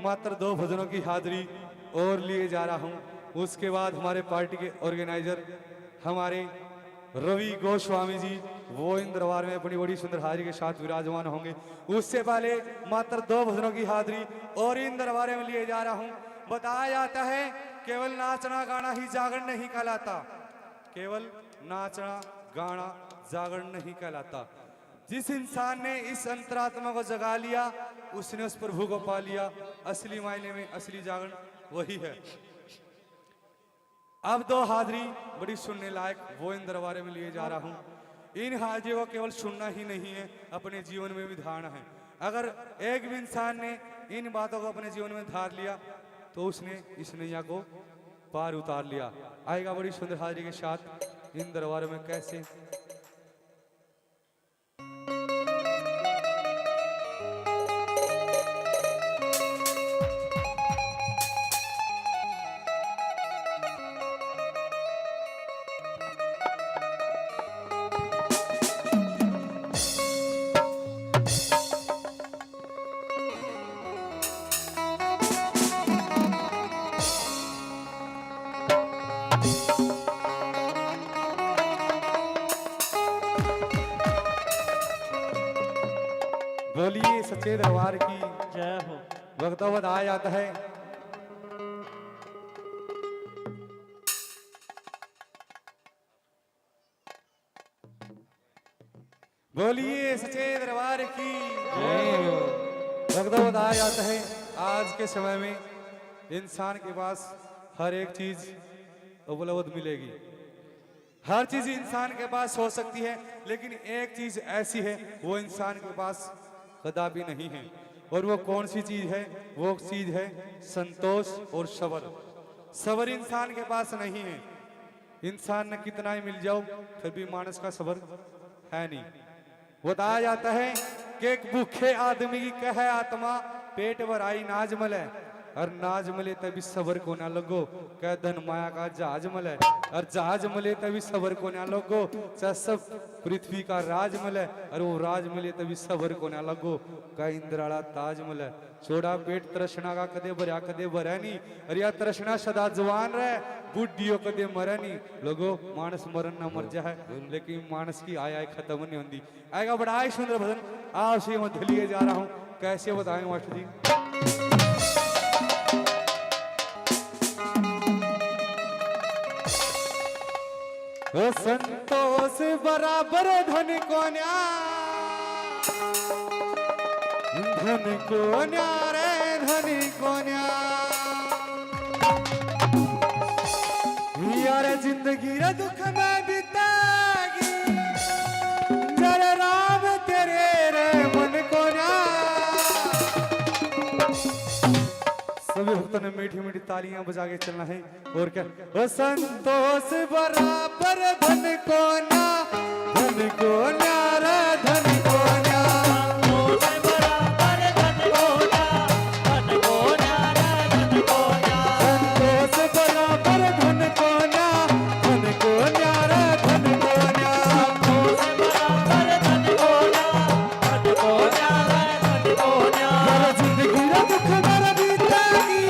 मात्र दो भजनों की हाजिरी और लिए जा रहा हूँ। उसके बाद हमारे पार्टी के ऑर्गेनाइजर हमारे रवि गोस्वामी जी, वो इन दरबार में अपनी बड़ी सुंदर हाजिरी के साथ विराजमान होंगे। उससे पहले मात्र दो भजनों की हाजिरी और इन दरबार में लिए जा रहा हूँ। बताया जाता है, केवल नाचना गाना ही जागरण नहीं कहलाता, केवल नाचना गाना जागरण नहीं कहलाता। जिस इंसान ने इस अंतरात्मा को जगा लिया, उसने उस प्रभु को पा लिया। असली मायने में असली जागरण वही है। अब दो हाजिरी बड़ी सुनने लायक, वो इन दरबारे में लिए जा रहा हूँ। इन हाजिरियों को केवल सुनना ही नहीं है, अपने जीवन में भी धारण है। अगर एक भी इंसान ने इन बातों को अपने जीवन में धार लिया, तो उसने इस नैया को पार उतार लिया। आएगा बड़ी सुंदर हाजिरी के साथ इन दरबारों में। कैसे? बोलिए सच्चे दरबार की। जय हो। वक्ता बताया जाता है। बोलिए सच्चे दरबार की। जय हो। वक्ता बताया जाता है, आज के समय में इंसान के पास हर एक चीज उपलब्ध मिलेगी। हर चीज इंसान के पास हो सकती है, लेकिन एक चीज ऐसी है, वो इंसान के पास कदापि नहीं है। और वो कौन सी चीज है? वो चीज है संतोष और सब्र। सब्र इंसान के पास नहीं है। इंसान ने कितना ही मिल जाओ, फिर भी मानस का सब्र है नहीं। बताया जाता है कि एक भूखे आदमी की कहे आत्मा, पेट भराई नाज मले, और नाज मले तभी सब्र को ना लगो, कह धन माया का जहाज मले, और जहाज मले तभी सब्र को ना लगो, चाहे सब पृथ्वी का राज मले, और वो राज मले तभी सब्र को ना लगो, कह इंद्र आला ताज मले। छोड़ा पेट तृष्णा का, कदे भरया कदे भरै नहीं, और या तृष्णा सदा जवान रहे, बूढ़ियो कदे मरै नहीं। लोगो, मानस मरण ना मर जाए, लेकिन मानस की आय आय खत्म नहीं होती। आएगा बड़ा ही सुंदर भजन, आपसे मध्य लिए जा रहा हूँ। कैसे बताएं मास्टर जी? ओ संतोष बराबर धन को न्या, धन को न्या रे, धन को न्या। यार जिंदगी रे दुख में बीतेगी, जरा राम तेरे रे मन को न्या। सभी भक्तों ने मीठी मीठी तालियां बजा के चलना है। और क्या? ओ संतोष बराबर धन को न्या, धन को न्या रे, धन को न्या। संतोष बराबर धन को न्या, धन को न्या रे, धन को न्या। यार जिंदगी रे दुख मेरे बीतेगी,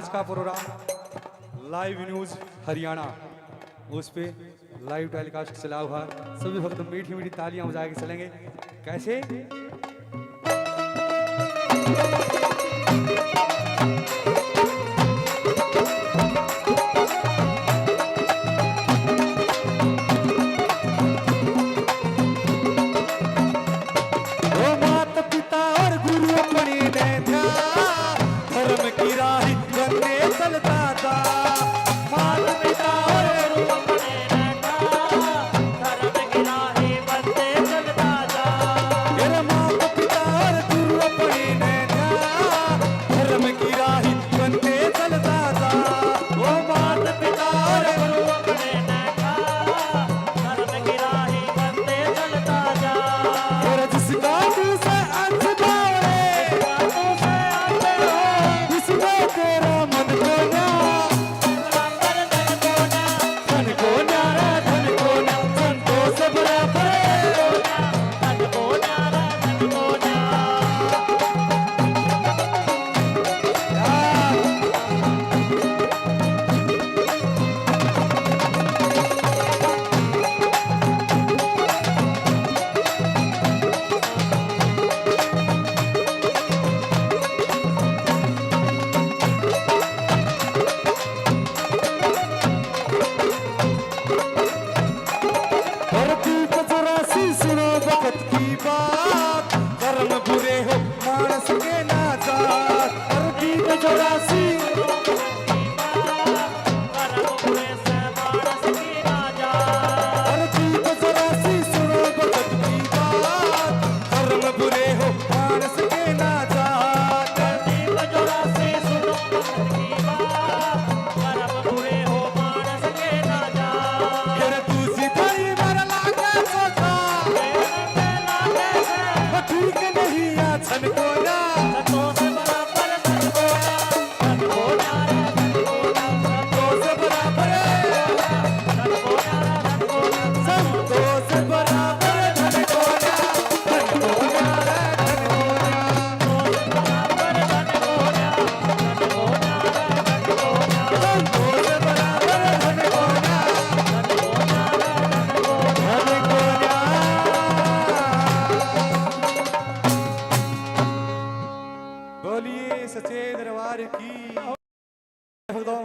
का प्रोग्राम लाइव न्यूज हरियाणा, उस पे लाइव टेलीकास्ट चला हुआ है। सभी भक्त मीठी मीठी तालियां बजा के चलेंगे। कैसे? ओ माता पिता और गुरु अपने ने ध्या, धर्म की राही बनते चलता जा। माता पिता और गुरु अपने ने ध्या, धर्म की राही बनते चलता जा। मेरे माता पिता और गुरु अपने ने ध्या, धर्म की राही बनते चलता जा। ओ माता पिता और गुरु अपने ने ध्या, धर्म की राही बनते चलता जा। और जिसका तू से अंत बावड़े, जिसका तू से अंत बावड़े, इसमें तेरा मन को ना, धन को ना, धन को ना, संतोष बराबर। और दीप चौरासी सुनो भगत की बात, कर्म बुरे हो मानस के ना जात। और दीप चौरासी और दीप चौरासी सुनो भगत की बात, कर्म बुरे हो मानस के ना जात। दीप चौरासी सुनो भगत की बात, कर्म बुरे हो मानस के ना जात। फिर तू सिपाही मर लागे सोचा, ठीक नहीं आ छन को ना। बोलिए सच्चे दरबार की। भक्तों,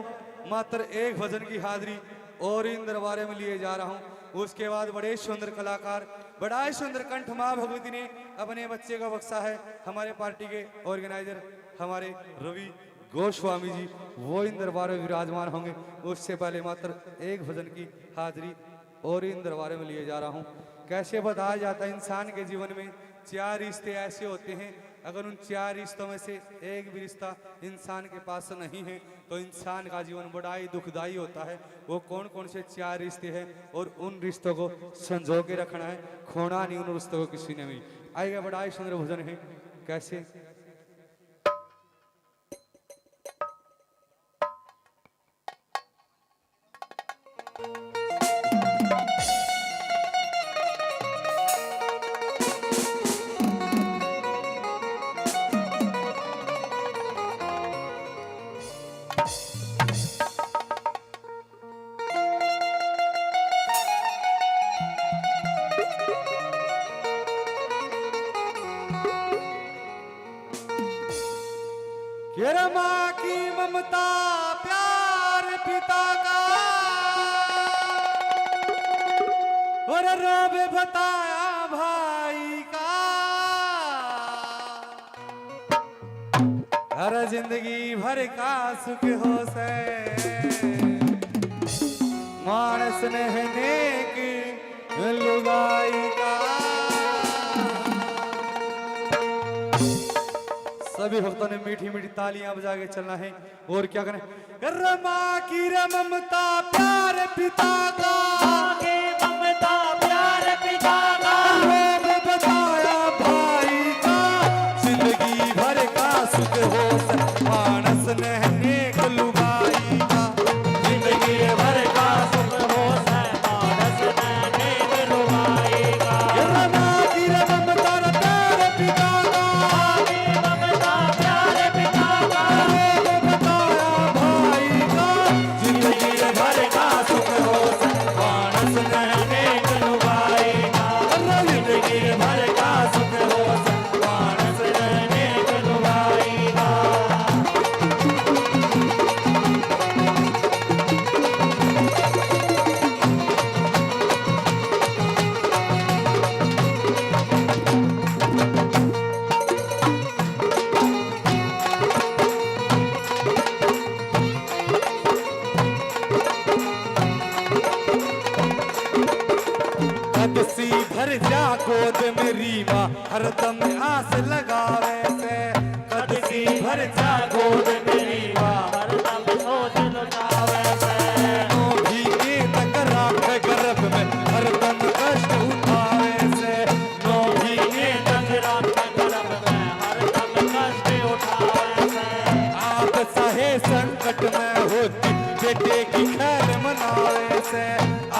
मात्र एक भजन की हाजिरी और इन दरबारे में लिए जा रहा हूँ। उसके बाद बड़े सुंदर कलाकार, बड़ा ही सुंदर कंठ माँ भगवती ने अपने बच्चे का बख्शा है, हमारे पार्टी के ऑर्गेनाइजर हमारे रवि गोस्वामी जी, वो इन दरबार में विराजमान होंगे। उससे पहले मात्र एक भजन की हाजिरी और इन दरबारे में लिए जा रहा हूँ। कैसे बताया जाता है, इंसान के जीवन में चार रिश्ते ऐसे होते हैं, अगर उन चार रिश्तों में से एक भी रिश्ता इंसान के पास नहीं है, तो इंसान का जीवन बड़ा ही दुखदाई होता है। वो कौन कौन से चार रिश्ते हैं और उन रिश्तों को संजो के रखना है, खोना नहीं उन रिश्तों को किसी ने भी। आइएगा, बड़ा ही सुंदर भजन है। कैसे? के रे माँ की ममता, प्यार पिता का, और रोब बताया भाई का। हर जिंदगी भर का सुख हो से मानस ने नेक लुगाई का। सभी भक्तों ने मीठी मीठी तालियां बजा के चलना है। और क्या करें? रमा की रे ममता प्यार पिता का, की ममता प्यार पिता का, रोब बताया भाई का, जिंदगी भर का सुख हो से मानस ने नेक लुगाई का, जिंदगी भर का सुख हो से मानस ने नेक लुगाई का। रमा की रे ममता रे प्यार पिता का, की ममता प्यार पिता का, रोब बताया आस लगावे से, कद सी भर जा गोद मेरी माँ, हरदम सोच लुटावे से। नौ महीने तक राख गर्भ में, हरदम कष्ट उठावे से। नौ महीने तक राख गर्भ में, हरदम कष्ट उठावे से। आप सहे संकट में होती, बेटे की खैर मनावे से।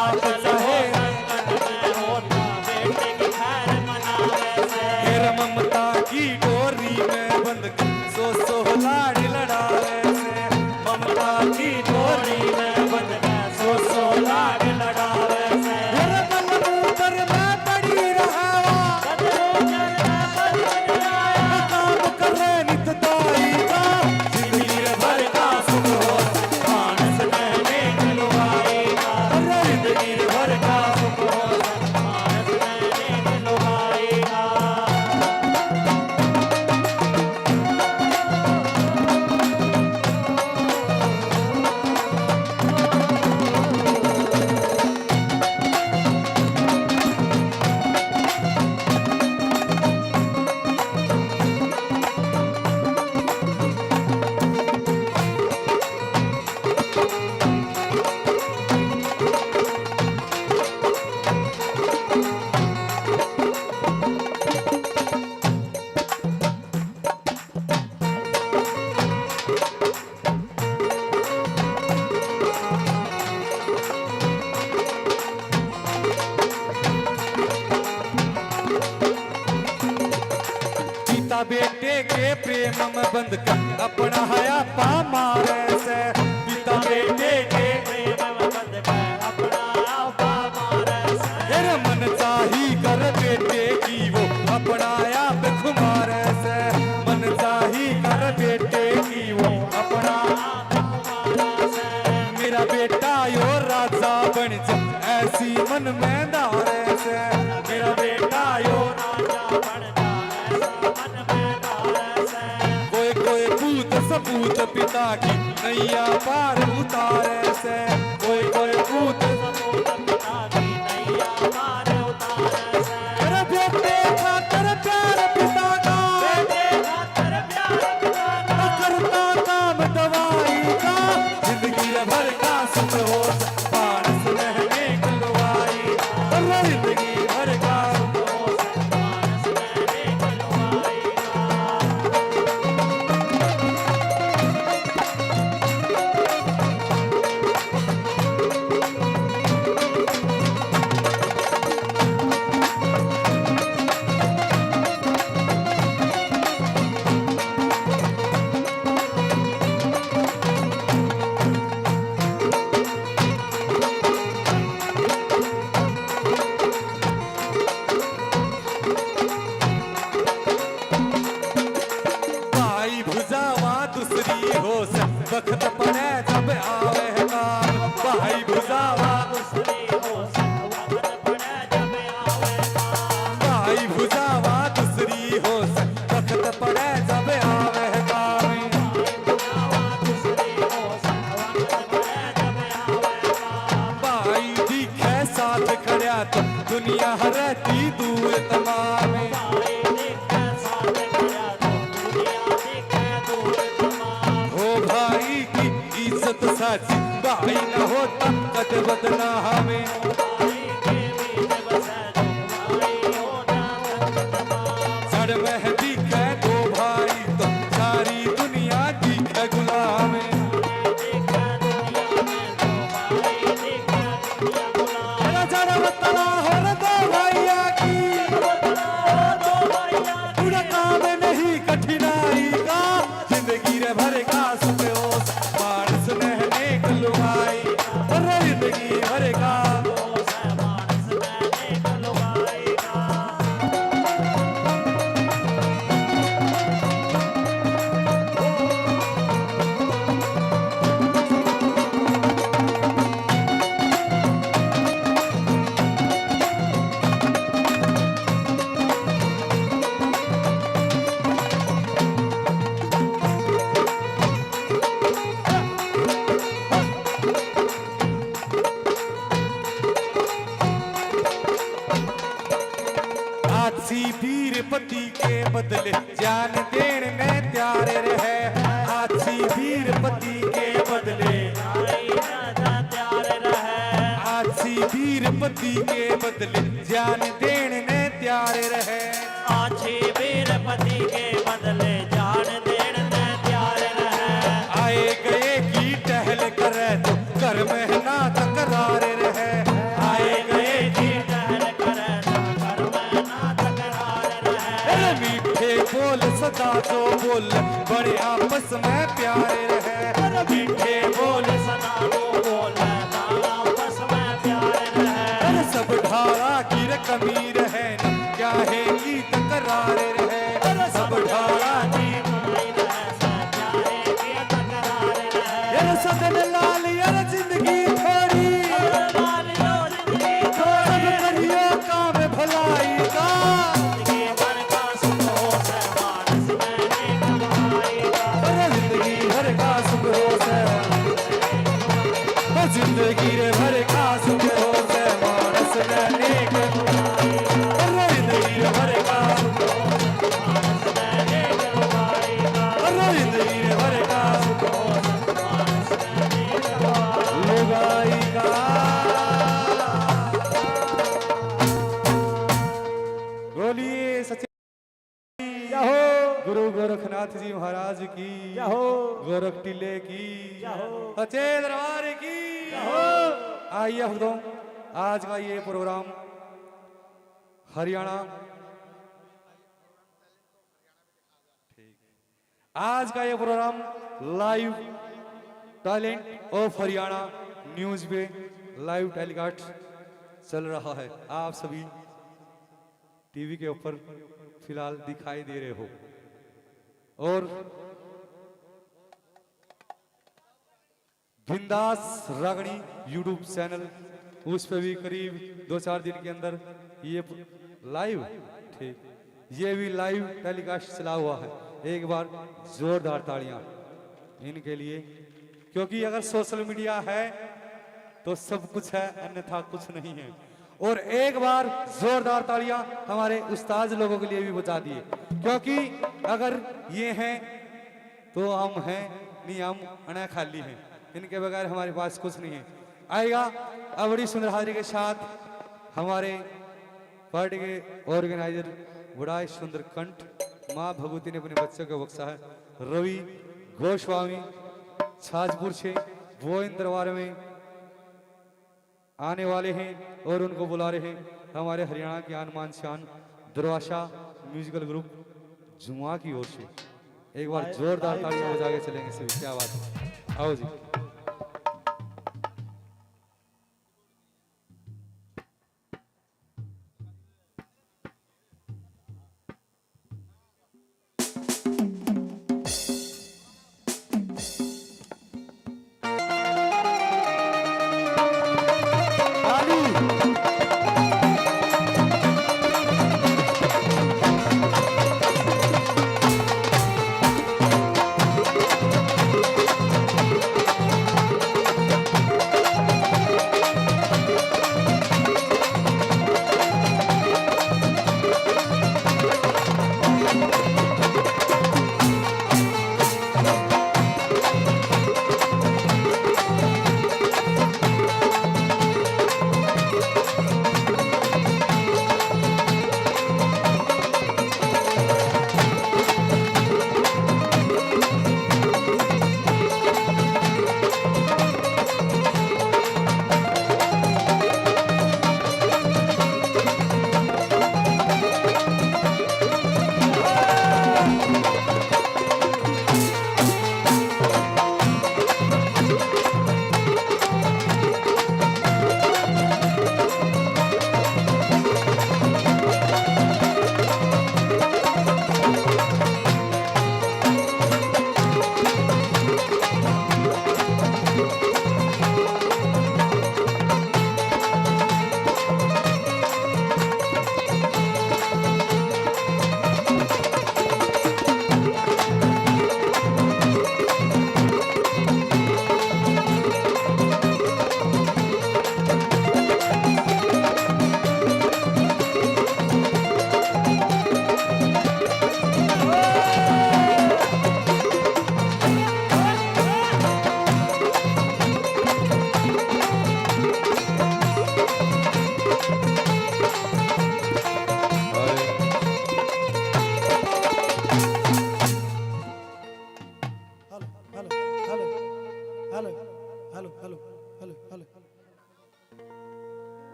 आप सहे संकट में होता, बेटे की खैर मनावे से। फिर ममता की डोरी में बंध के सौ सौ लाड़ लड़ावे से। ममता की डोरी में बंध के सौ सौ लाड़ लड़ावे से। फिर बलबूतर में पड़ी रहावा, बदलो जल में बदल आया। काम करे नित दाई का, जिंदगी भर का सुख हो मानस में नेक लुगाई का। अरे जिंदगी भर का सुख हो मानस में नेक लुगाई का। पिता बेटे के प्रेम में बंध कर अपना हया पा मारे से। पिता बेटे के प्रेम में बंध कर अपना आपा मारे से। अरे मन चाही कर बेटे की वो अपना आप खुमारे से। मन चाही कर बेटे की वो अपना आप खुमारे से। मेरा बेटा यो राजा बन जा, ऐसी मन में धारे से। मेरा बेटा यो राजा बन जा, ऐसा मन में धारे से। कोई कोई पूत सपूत पिता की नैया पार उतारे से। कोई कोई पूत सपूत पिता की नैया पार उतारे से। अरे बेटे खातर प्यार पिता का, बेटे खातर प्यार पिता का, करता काम दवाई का, जिंदगी भर का सुख हो मानस में नेक लुगाई, अरे जिंदगी भर का सुख हो मानस में नेक लुगाई का। भाई भुजावा दूसरी हो से, वक्त पड़े जब आवे काम। भाई भुजावा दूसरी हो से, वक्त पड़े जब आवे काम। भाई भुजावा दूसरी हो से, वक्त पड़े जब आवे काम। भाई भुजावा दूसरी हो से, वक्त पड़े जब आवे काम। भाई दिखे साथ खड़ा तो दुनिया रहती दूर तमाम। भाई दिखे साथ खड़ा तो दुनिया दिखे दूर तमाम। हो भाई की इज्जत साची, भाई ना होता कद बदनाम। भाई के बीच बसे जो भाई होता कद तमाम। सड़ में दिखे दो भाई तो सारी दुनिया दिखे गुलाम। अरे जन्म तला हो रे दो भैया की, बुढ़ा काम नहीं कठिनाई का, जिंदगी रे भर का सुख हो, मानस में नेक लुगाई, अरे जिंदगी भर का के बदले जान देण ने तैयार रहे। आछी वीरपति के बदले, आछी वीरपति के बदले जान देण ने तैयार रहे। आछी वीरपति के बदले जान देण ने तैयार रहे। आए गए की टहल करे तो घर में ना तकरार रहे। आए गए की टहल करे तो घर में ना तकरार रहे। अरे मीठे बोल सदा जो बोल, बड़े आपस में प्यार रहे। अरे मीठे बोल सदा जो बोल, बड़े आपस में प्यार रहे। अरे सब ढाला की रे कमी रहे ना, क्या है की तकरार रहे। अरे सब ढाला की कमी रहे, क्या है की तकरार रहे। यार सदन लाल, यार जिंदगी थोड़ी, सब करियो काम भलाई का। अरे जिंदगी भर का सुख हो से, ओ जिंदगी रे भर का सुख हो से, मानस ने नेक। अरे जिंदगी रे भर का सुख हो से, मानस ने नेक। अरे जिंदगी रे भर का सुख हो से, मानस ने नेक। लुगाई का। बोलिए सच्चे जय हो। गुरु गोरखनाथ जी महाराज की जय हो। गोरख टिल्ले की जय हो। सच्चे दरबार की जय हो। आइए भक्तों, आज का ये प्रोग्राम हरियाणा, आज का ये program live talent of Haryana news पे लाइव टेलीकास्ट चल रहा है। आप सभी टीवी के ऊपर फिलहाल दिखाई दे रहे हो। और बिंदास रागणी YouTube चैनल, उस पे भी करीब दो चार दिन के अंदर ये लाइव, ठीक, ये भी लाइव टेलीकास्ट चला हुआ है। एक बार जोरदार तालियां इनके लिए, क्योंकि अगर सोशल मीडिया है तो सब कुछ है, अन्यथा कुछ नहीं है। और एक बार जोरदार तालियां हमारे उस्ताद लोगों के लिए भी बजा दिए, क्योंकि अगर ये हैं तो हम हैं, नहीं हम अना खाली हैं, इनके बगैर हमारे पास कुछ नहीं है। आएगा, अब बड़ी सुंदर हाजिरी के साथ हमारे पार्टी के ऑर्गेनाइजर बड़ा ही सुंदर कंठ माँ भगवती ने अपने बच्चों को बख्शा है। रवि गोस्वामी छाजपुर से, वो इन दरबार में आने वाले हैं और उनको बुला रहे हैं हमारे हरियाणा के आन मान शान दुर्वासा म्यूजिकल ग्रुप जुआ की ओर से। एक बार जोरदार तालियां बजा के चलेंगे सभी। क्या बात है, आओ जी।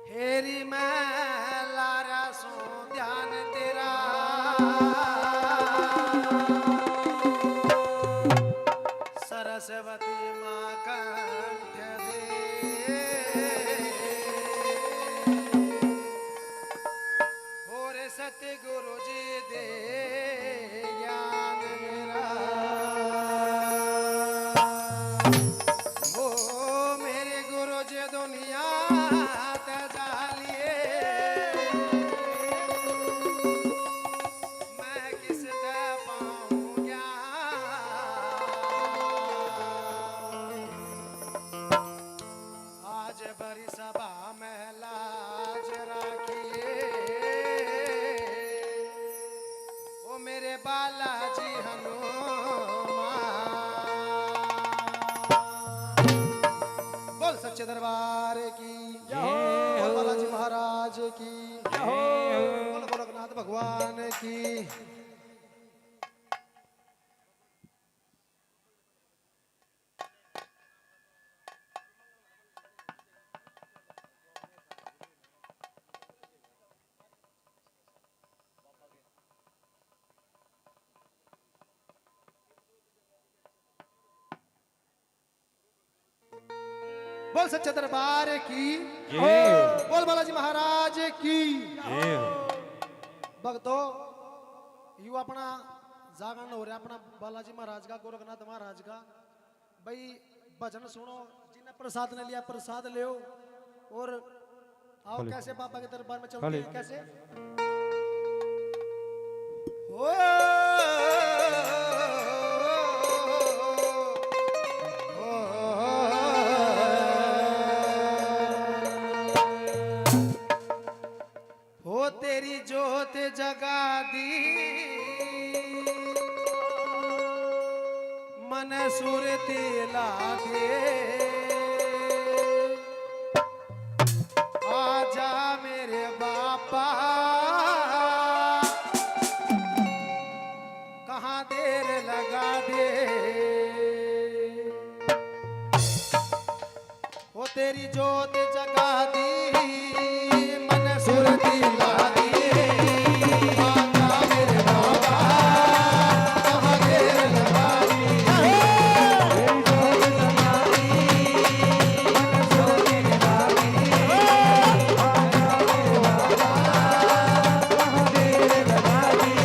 हेरी मैं लारा सो ध्यान तेरा, सरस्वती माँ कंठ दे। और सतगुरु जी दे ज्ञान मेरा। ओ मेरे गुरु जी दुनिया ते जा लिए, मैं किस ते पाऊं ज्ञान? आज भरी सभा में लाज राखिए, ओ मेरे बालाजी हनुमान। बोल सच्चे दरबार की जय हो। बोल बालाजी महाराज की जय हो। बोल गोरखनाथ भगवान की। बोल सच्चे दरबार की जय। बोल बालाजी महाराज की जय। भक्तों, यू अपना जागरण हो रहा, अपना बालाजी महाराज का, गोरखनाथ महाराज का। भाई, भजन सुनो, जिन्हें प्रसाद ने लिया, प्रसाद लो। और आओ, बोलो। कैसे बाबा के दरबार में चलते बोलो। हैं, कैसे? हो, हो, हो। हो तेरी जोत जगा दी, मन सुरती ला दे। आजा मेरे बाबा, कहाँ देर लगा दे। ओ तेरी जोत जगा दी, मन सुरती ला दी। आजा मेरे बाबा, कहाँ देर लगा दी। तेरी जोत जगा दी, मन सुरती ला दी। आजा मेरे बाबा, कहाँ देर लगा दी।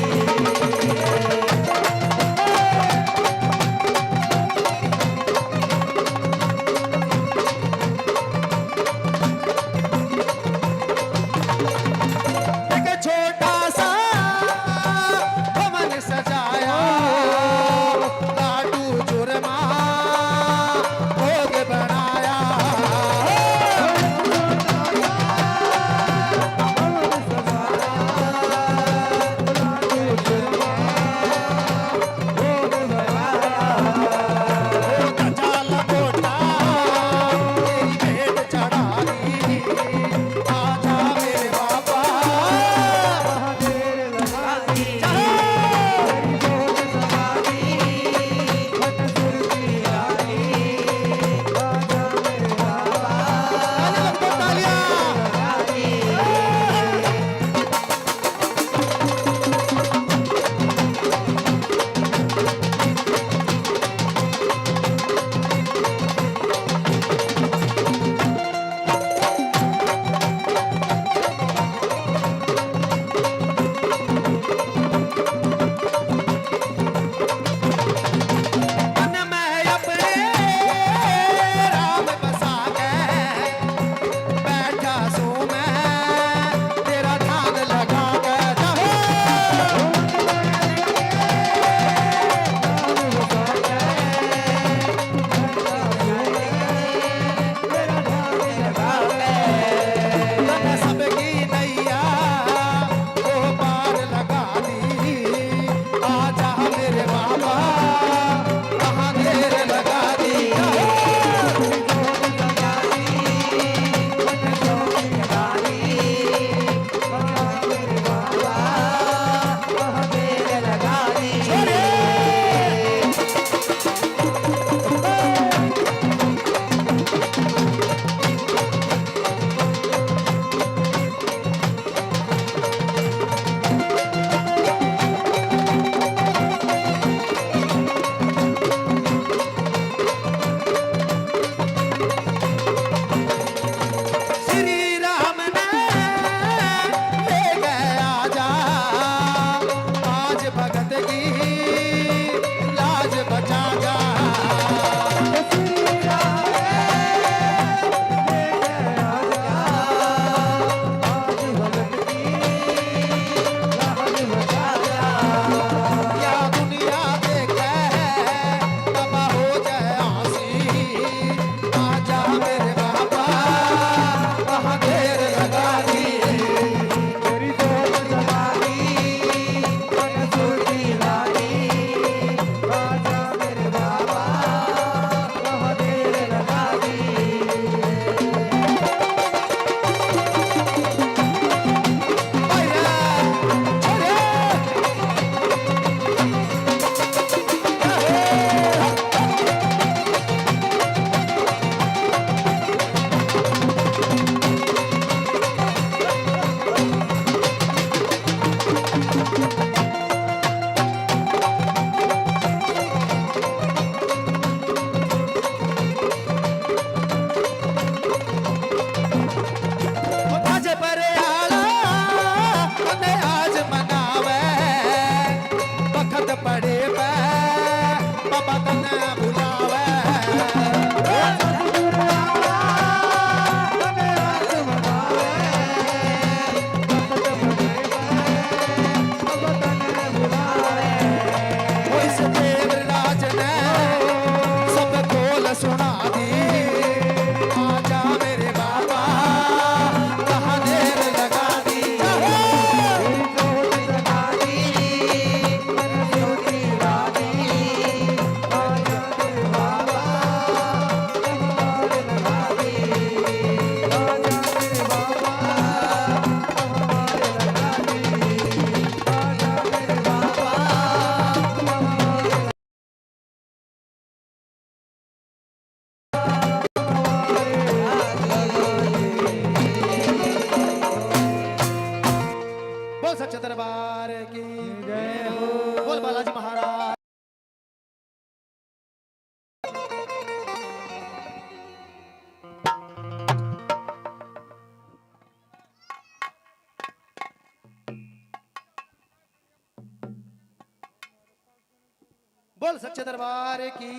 सच्चे दरबार की।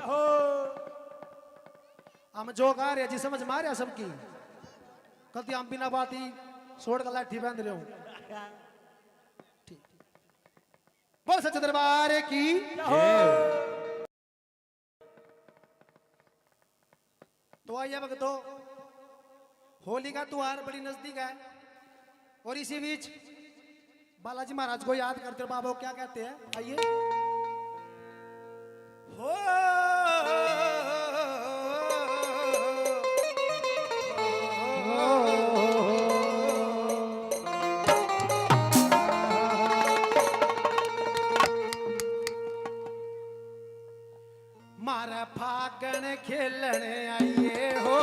हो। हम जो गा रहे जी, समझ में आ रहा सबकी? कदी हम बिना बात ही छोड़ कर लाठी बांध रहे हो। ठीक। बोल सच्चे दरबार की। हो। तो आइए भक्तों, होली का त्योहार बड़ी नजदीक है और इसी बीच बालाजी महाराज को याद करते हुए बाबा क्या कहते हैं, आइए। हो। मारा फागण खेलण आइए हो,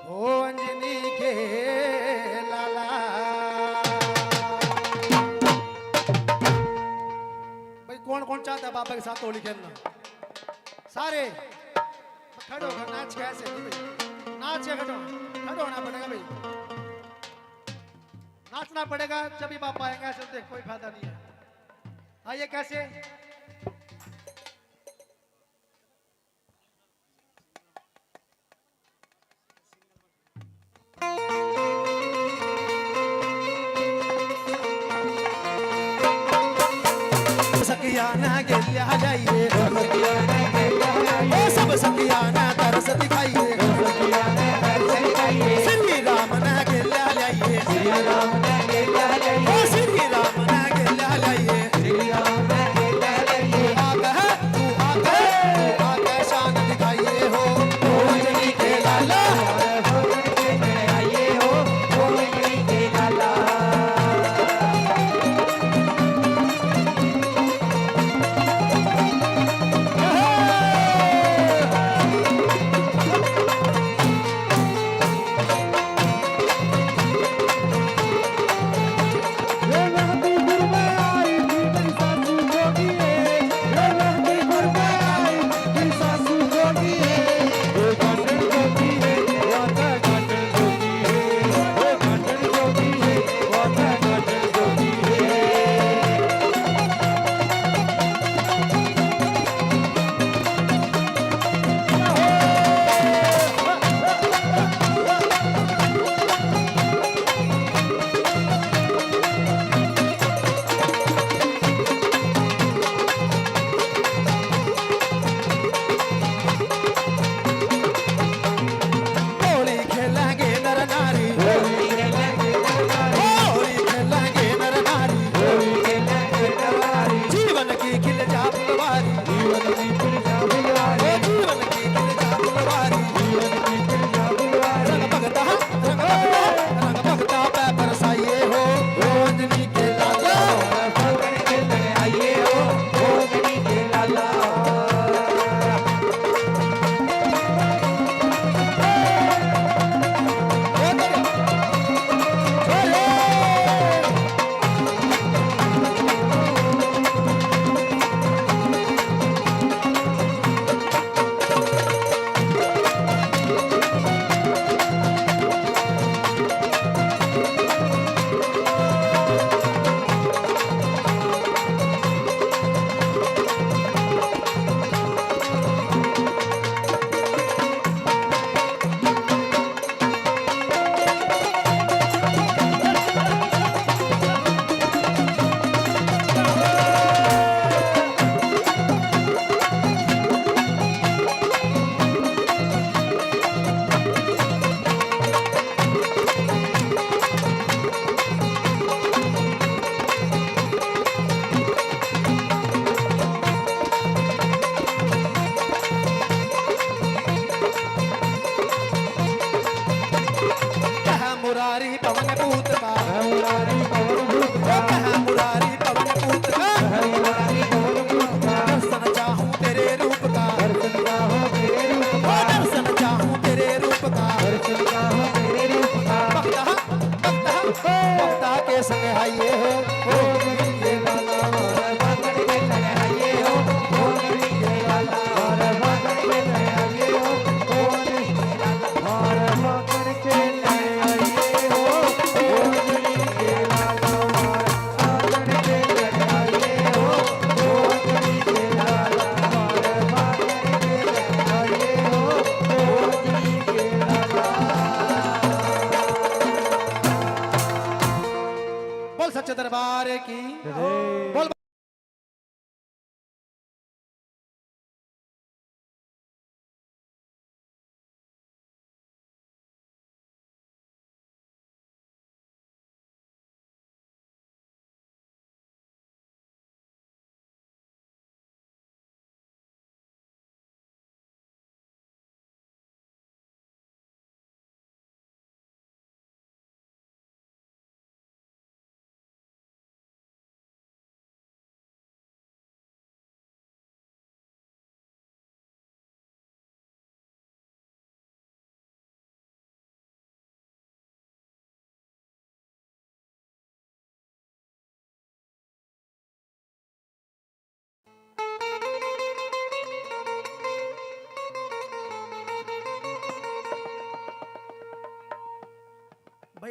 हो अंजनी के लाला। भाई, कौन कौन चाहता है बाबा के साथ होली खेलना? सारे खड़े होकर नाच के ऐसे नहीं भाई, नाच के खड़े हो, खड़े होना पड़ेगा भाई। नाचना पड़ेगा, जब भी बाबा आएंगे, ऐसे देख कोई फायदा नहीं है। आइए, कैसे? सखिया ना गेल्या जाइए, ओ सब सखिया ना तरस दिखाइए। श्री राम ना गेल्या जाइए, ओ श्री राम ना गेल्या जाइए। तू आके, तू आके, तू आके शान दिखाइए हो, ओ अंजनी के लाला।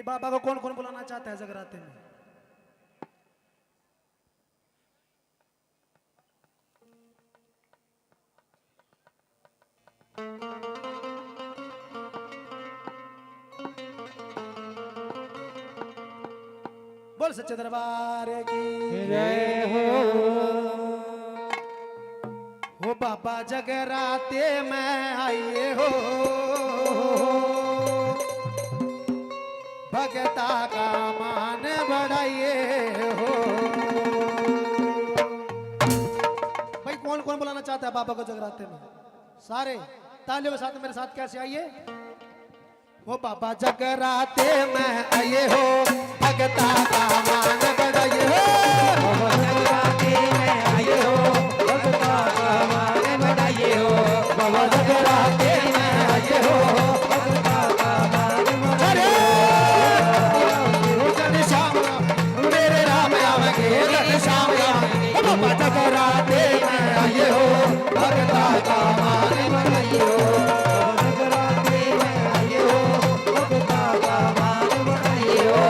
बाबा को कौन कौन बुलाना चाहता है जगराते में? बोल सच्चे दरबार की जय हो। हो बाबा जगराते में आइए हो, भगता का मान बढ़ाइए हो। भाई, कौन कौन बुलाना चाहता है बाबा को जगराते में? सारे तालियों के साथ मेरे साथ कैसे आइए। हो बाबा जगराते में आइए हो, भगता का मान बढ़ाइए हो। बाबा जगराते में आइए हो, भगता का मान बढ़ाइए हो। बाबा जगराते में आइए हो, भगता का मान बढ़ाइए हो। अरे घनश्याम, मेरे राम आवेंगे घनश्याम, बाबा जगराते में आइए हो, भगता का मान बढ़ाइए हो। जगराते में आइए हो, भगता का मान बढ़ाइए हो।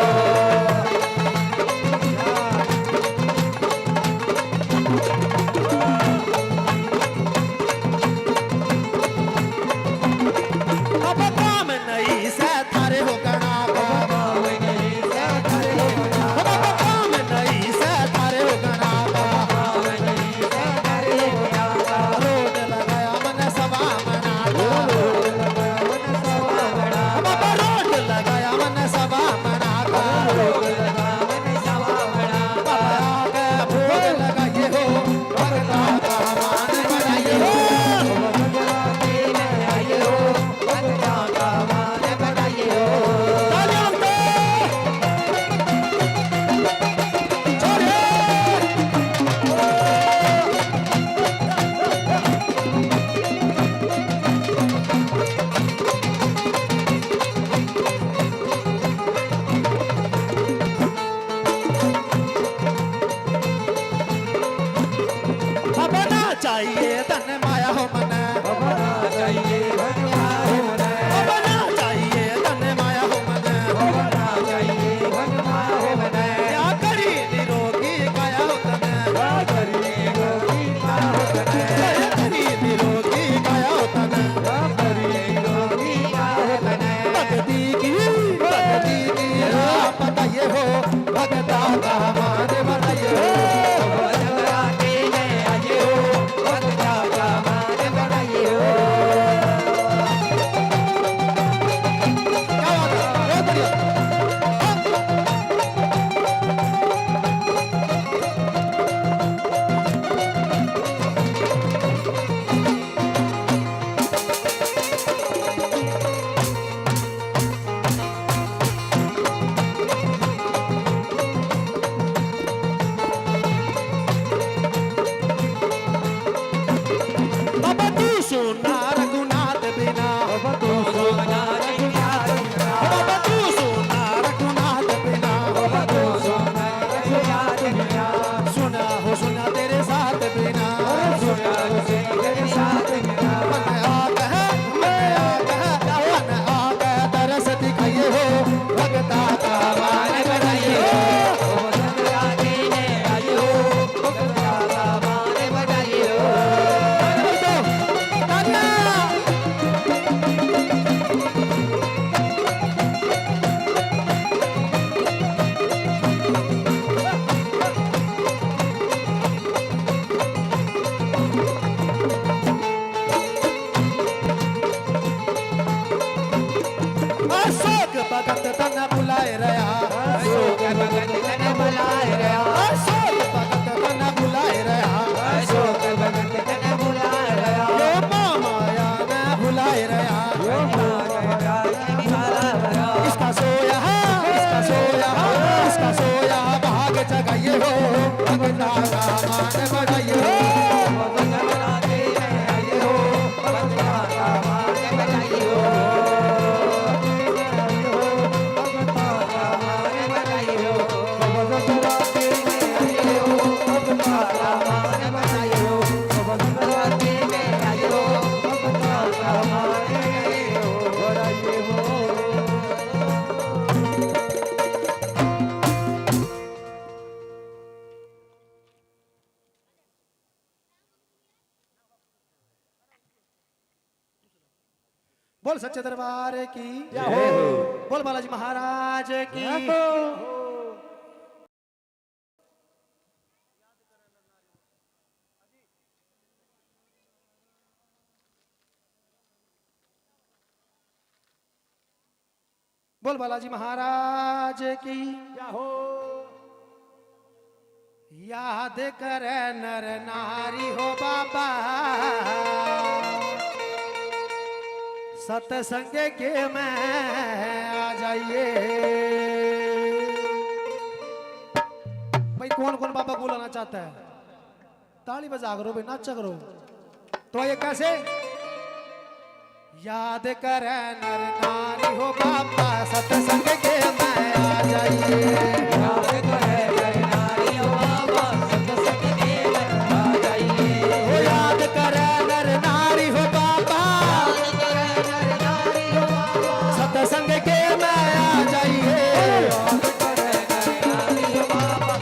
बोल सच्चे दरबार की जय हो। बोल बालाजी महाराज की जय हो। बोल बालाजी महाराज की जय हो। याद करे नर नारी हो बाबा, सत्संग के में आ जाइए। भाई, कौन कौन बाबा बुलाना चाहता है? ताली बजा करो भाई, नाचा करो। तो ये कैसे? याद करे नर नारी हो बाबा, सत्संग के में आ जाइए। याद करे नर नारी हो बाबा, सत्संग के में आ जाइए। ओ याद करे नर नारी हो बाबा, याद करे नर नारी हो बाबा, सत्संग के में आ जाइए। याद करे नर नारी हो बाबा,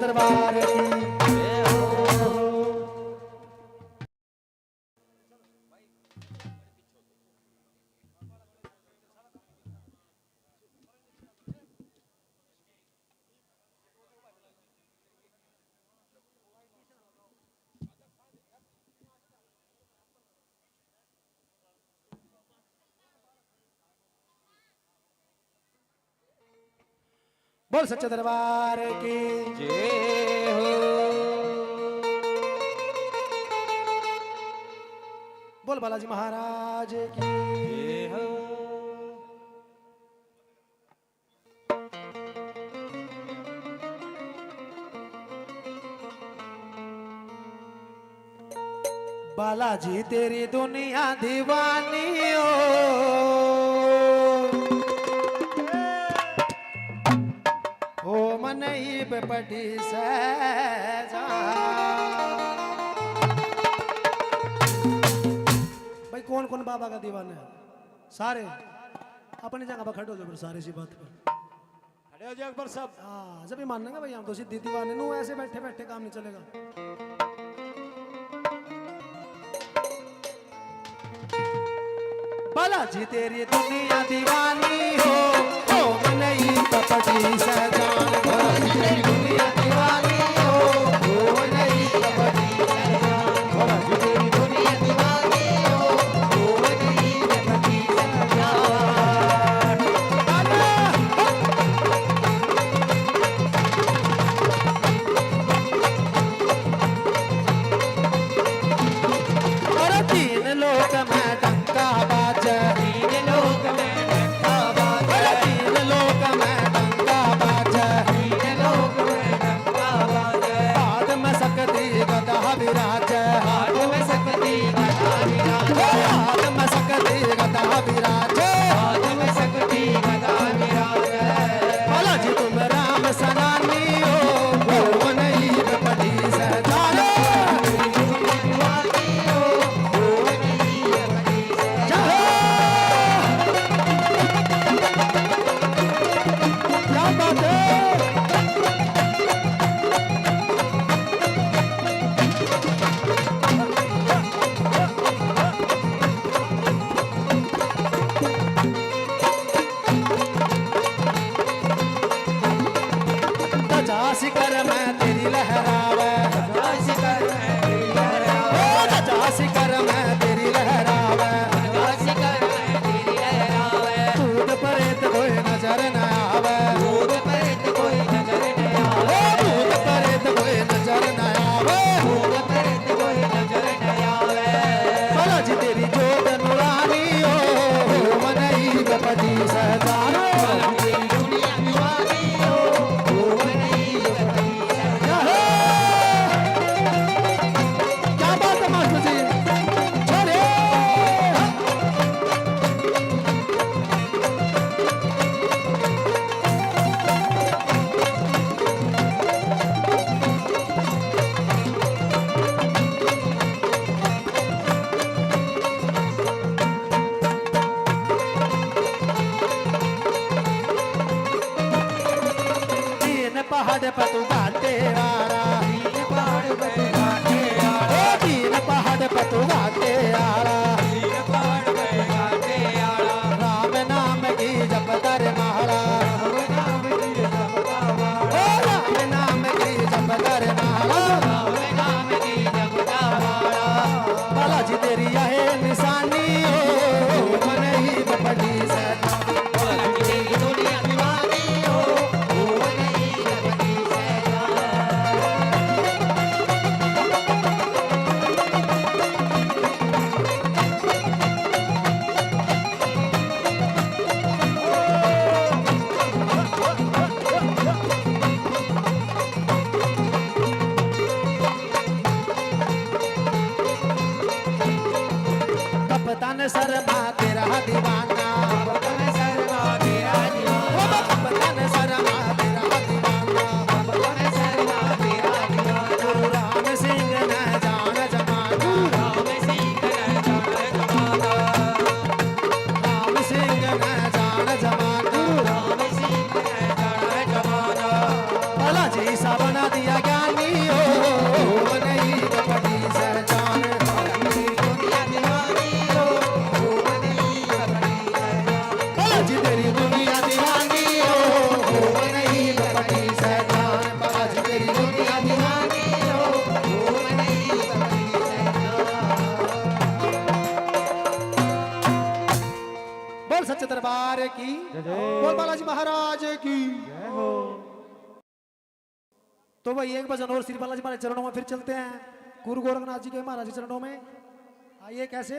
दरबार की। बोल सच्चे दरबार की जय हो। बोल बालाजी महाराज की जय हो। बालाजी तेरी दुनिया दीवानी हो, ओ मन इब पटी सै जा। भाई, कौन कौन बाबा का दीवाना है? सारे अपनी जगह पर खड़े हो जाओ, फिर सारे इसी बात पर खड़े हो जाओ एक बार सब। हाँ, जब ही मानेंगे भाई, हम तो सीधी दीवाने नू, ऐसे बैठे बैठे काम नहीं चलेगा। बालाजी तेरी दुनिया दीवानी हो, ओ मन इब पटी सै जान। बालाजी तेरी दुनिया दीवानी हो, ओ मन इब पटी सै जान। बालाजी तेरी दुनिया दीवानी हो, ओ मन इब पटी सै जान। अरे तीन लोक में डंका बाजे, तीन लोक में डंका बाजे, अरे तीन लोक में डंका बाजे, तीन लोक में डंका बाजे। हाथ में शक्ति गदा विराजे, हाथ में शक्ति गदा विराजे, हाथ में शक्ति गदा विराजे, हाथ में शक्ति गदा विराजे। बालाजी तुम राम सेनानी हो, ओ मन इब पटी सै जान। जय हो। क्या बात है? ध्वजा शिखर में तेरी लहरावे, ध्वजा शिखर में तेरी लहरावे, ओ ध्वजा शिखर में तेरी लहरावे, ध्वजा शिखर में तेरी लहरावे। भूत प्रेत कोई नजर न आवे, भूत प्रेत कोई नजर न आवे, ओ भूत प्रेत कोई नजर न आवे, भूत प्रेत कोई नजर न आवे। बालाजी तेरी जोत नूरानी हो, मन इब पटी सै जान। बालाजी तेरी दुनिया दीवानी हो, ओ मन इब पटी सै जान। क्या बात है मास्टर जी। अरे तीन पहाड़ पे तू घाटे वाला, तीन पहाड़ पे तू घाटे वाला, ओ तीन पहाड़ पे तू घाटे वाला, तीन पहाड़ पे घाटे वाला। राम नाम की जप कर माला, राम नाम की जप कर माला, ओ राम नाम की जप कर माला, राम नाम की जप कर माला। बालाजी तेरी यह निशानी हो, मन इब पटी सै। कप्तान शर्मा तेरा दीवाना, कप्तान शर्मा तेरा दीवाना, ओ कप्तान शर्मा तेरा दीवाना, कप्तान शर्मा तेरा दीवाना। गुरु राम सिंह ने जान जमाना, गुरु राम सिंह ने जान जमाना, राम सिंह ने जान जमाना, गुरु राम सिंह ने जान जमाना। बालाजी बना दिया ज्ञानी हो, हो नहीं बपटी सै जान। बाबा जी तेरी दुनिया दीवानी हो, हो नहीं बपटी सै जान। बाबा जी तेरी दुनिया दीवानी हो, हो नहीं बपटी सै जान। बाबा जी तेरी दुनिया दीवानी हो, हो नहीं बपटी सै जान। बोल सच्चे दरबार की। जय जय। बोल बालाजी महाराज की। जय हो। तो भाई, एक भजन और श्री बालाजी महाराज चरणों में फिर चलते हैं, गुरु गोरखनाथ जी के महाराज चरणों में। आइए, कैसे?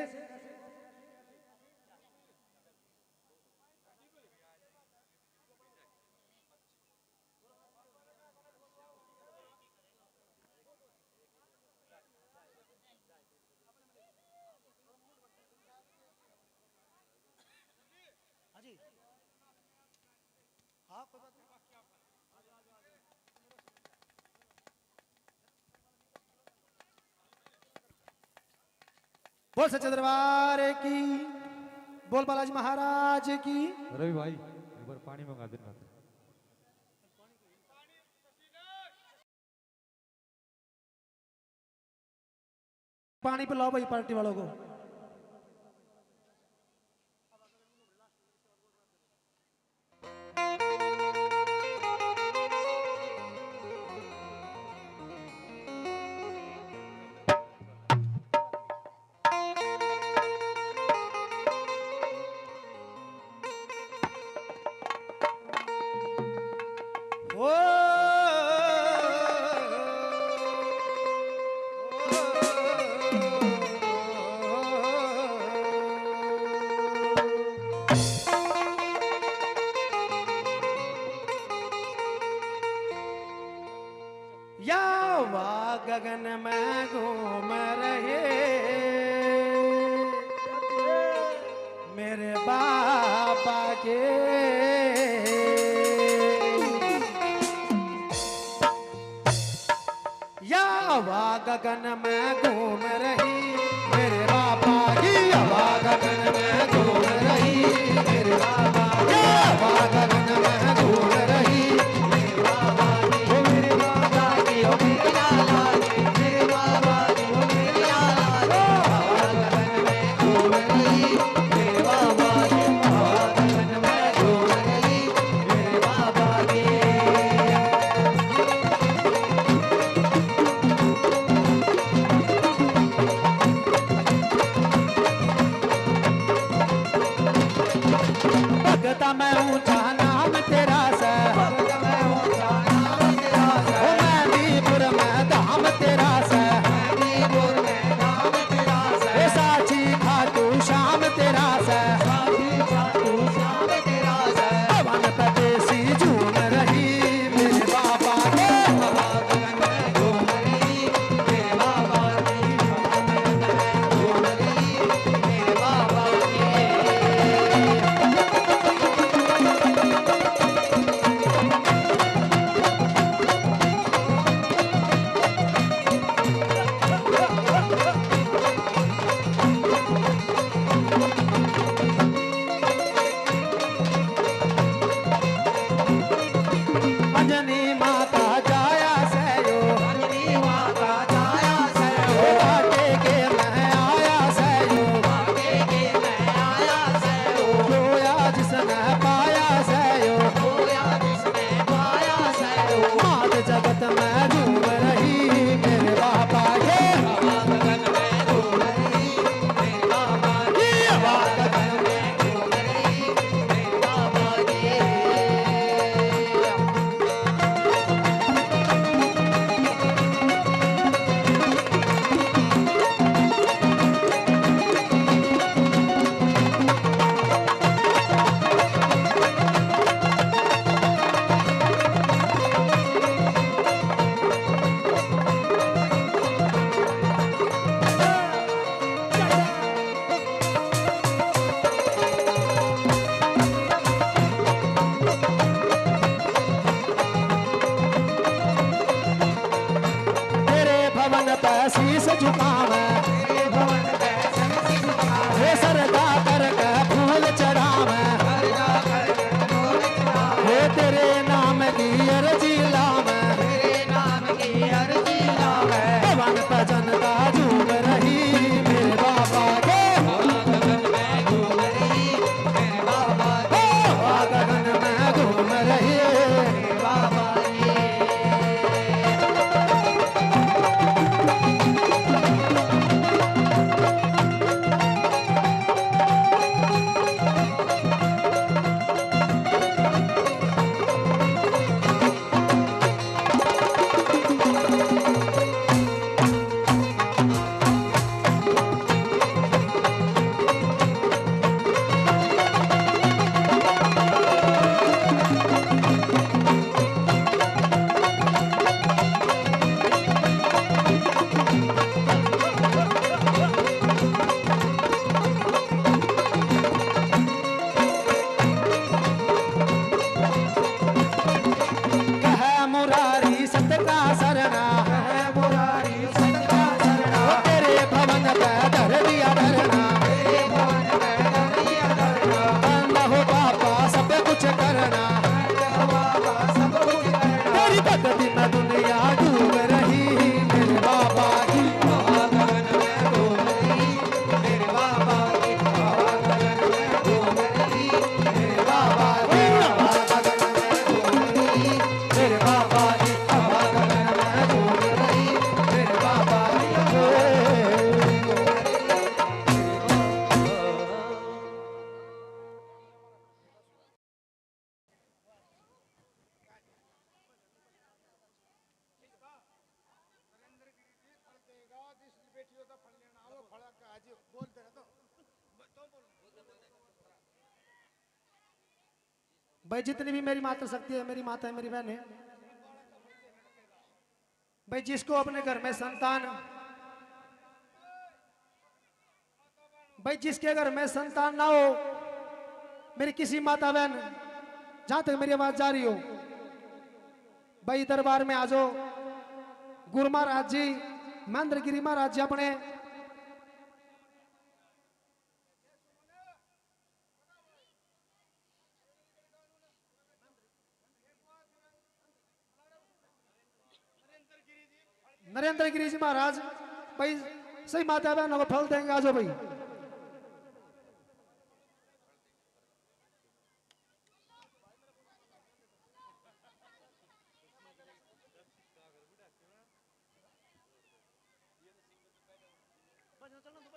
हाँ जी। हाँ, कोई बात नहीं। बोल सच्चे दरबार की, बोल बालाजी महाराज की। रवि भाई, एक बार पानी मंगा देना। पानी पिलाओ भाई पार्टी वालों को। या वा गगन में घूम रहे मेरे बाबा के। या वा गगन में घूम रही मेरे बाबा की, या वा गगन में घूम रही मेरे बाबा की, या वा गगन में घूम रही मेरे बाबा की, ओ मेरे बाबा की, ओ मेरे लाला की, मेरे बाबा की, ओ मेरे लाला की, या वा गगन में घूम रही मेरे बाबा की, या वा गगन में घूम रही मेरे बाबा की। भगता मैं ऊंचा नाम तेरा सै। भगता मैं ऊंचा नाम तेरा सै। ओ मेहंदीपुर में धाम तेरा सै। मेहंदीपुर में धाम तेरा सै। ए साची खाटू श्याम तेरा सै। साची खाटू श्याम तेरा सै। पवन पे देसी झूम रही मेरे बाबा के। अंजनी माता जाया सै यो, अंजनी माता जाया सै यो, बाटे के मैं आया सै यो, बाटे के मैं आया सै यो, रोया जिसने पाया सै यो, रोया जिसने पाया सै यो, मात जगत में झूम रही मेरे बाबा के। तेरे भवन पे शीश झुकावे, हे सरदा करके फूल चढ़ावे, हे तेरे नाम की अर्जी लावे। मैं दुनिया डूब रही, मेरे बाबा की हवा गगन में घूम रही, मेरे बाबा की हवा गगन में घूम रही, मेरे बाबा की हवा गगन में घूम रही, मेरे बाबा की हवा गगन में घूम रही, मेरे बाबा की हवा। भाई, जितनी भी मेरी मातृशक्ति है, मेरी माता है, मेरी बहन है, भाई, जिसको अपने घर में संतान, भाई, जिसके घर में संतान ना हो, मेरी किसी माता बहन, जहां तक मेरी आवाज जा रही हो, भाई, दरबार में आ जाओ। गुरु महाराज जी, महेंद्र गिरी महाराज जी अपने नरेंद्र गिरी जी महाराज, भाई, सही माता बहनों को फल देंगे। आ जाओ भाई।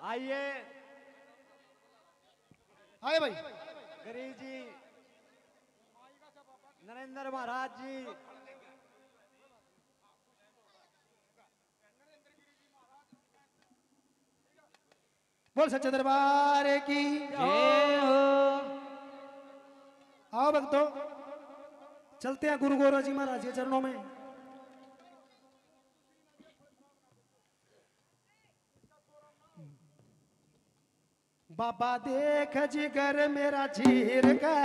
आइए, आए भाई। गिरी जी, नरेंद्र महाराज जी, बोल सच्चे दरबार की जय हो। आओ भक्तों, चलते हैं गुरु गोरख जी महाराज के चरणों में। बाबा देख जिगर मेरा चीर के,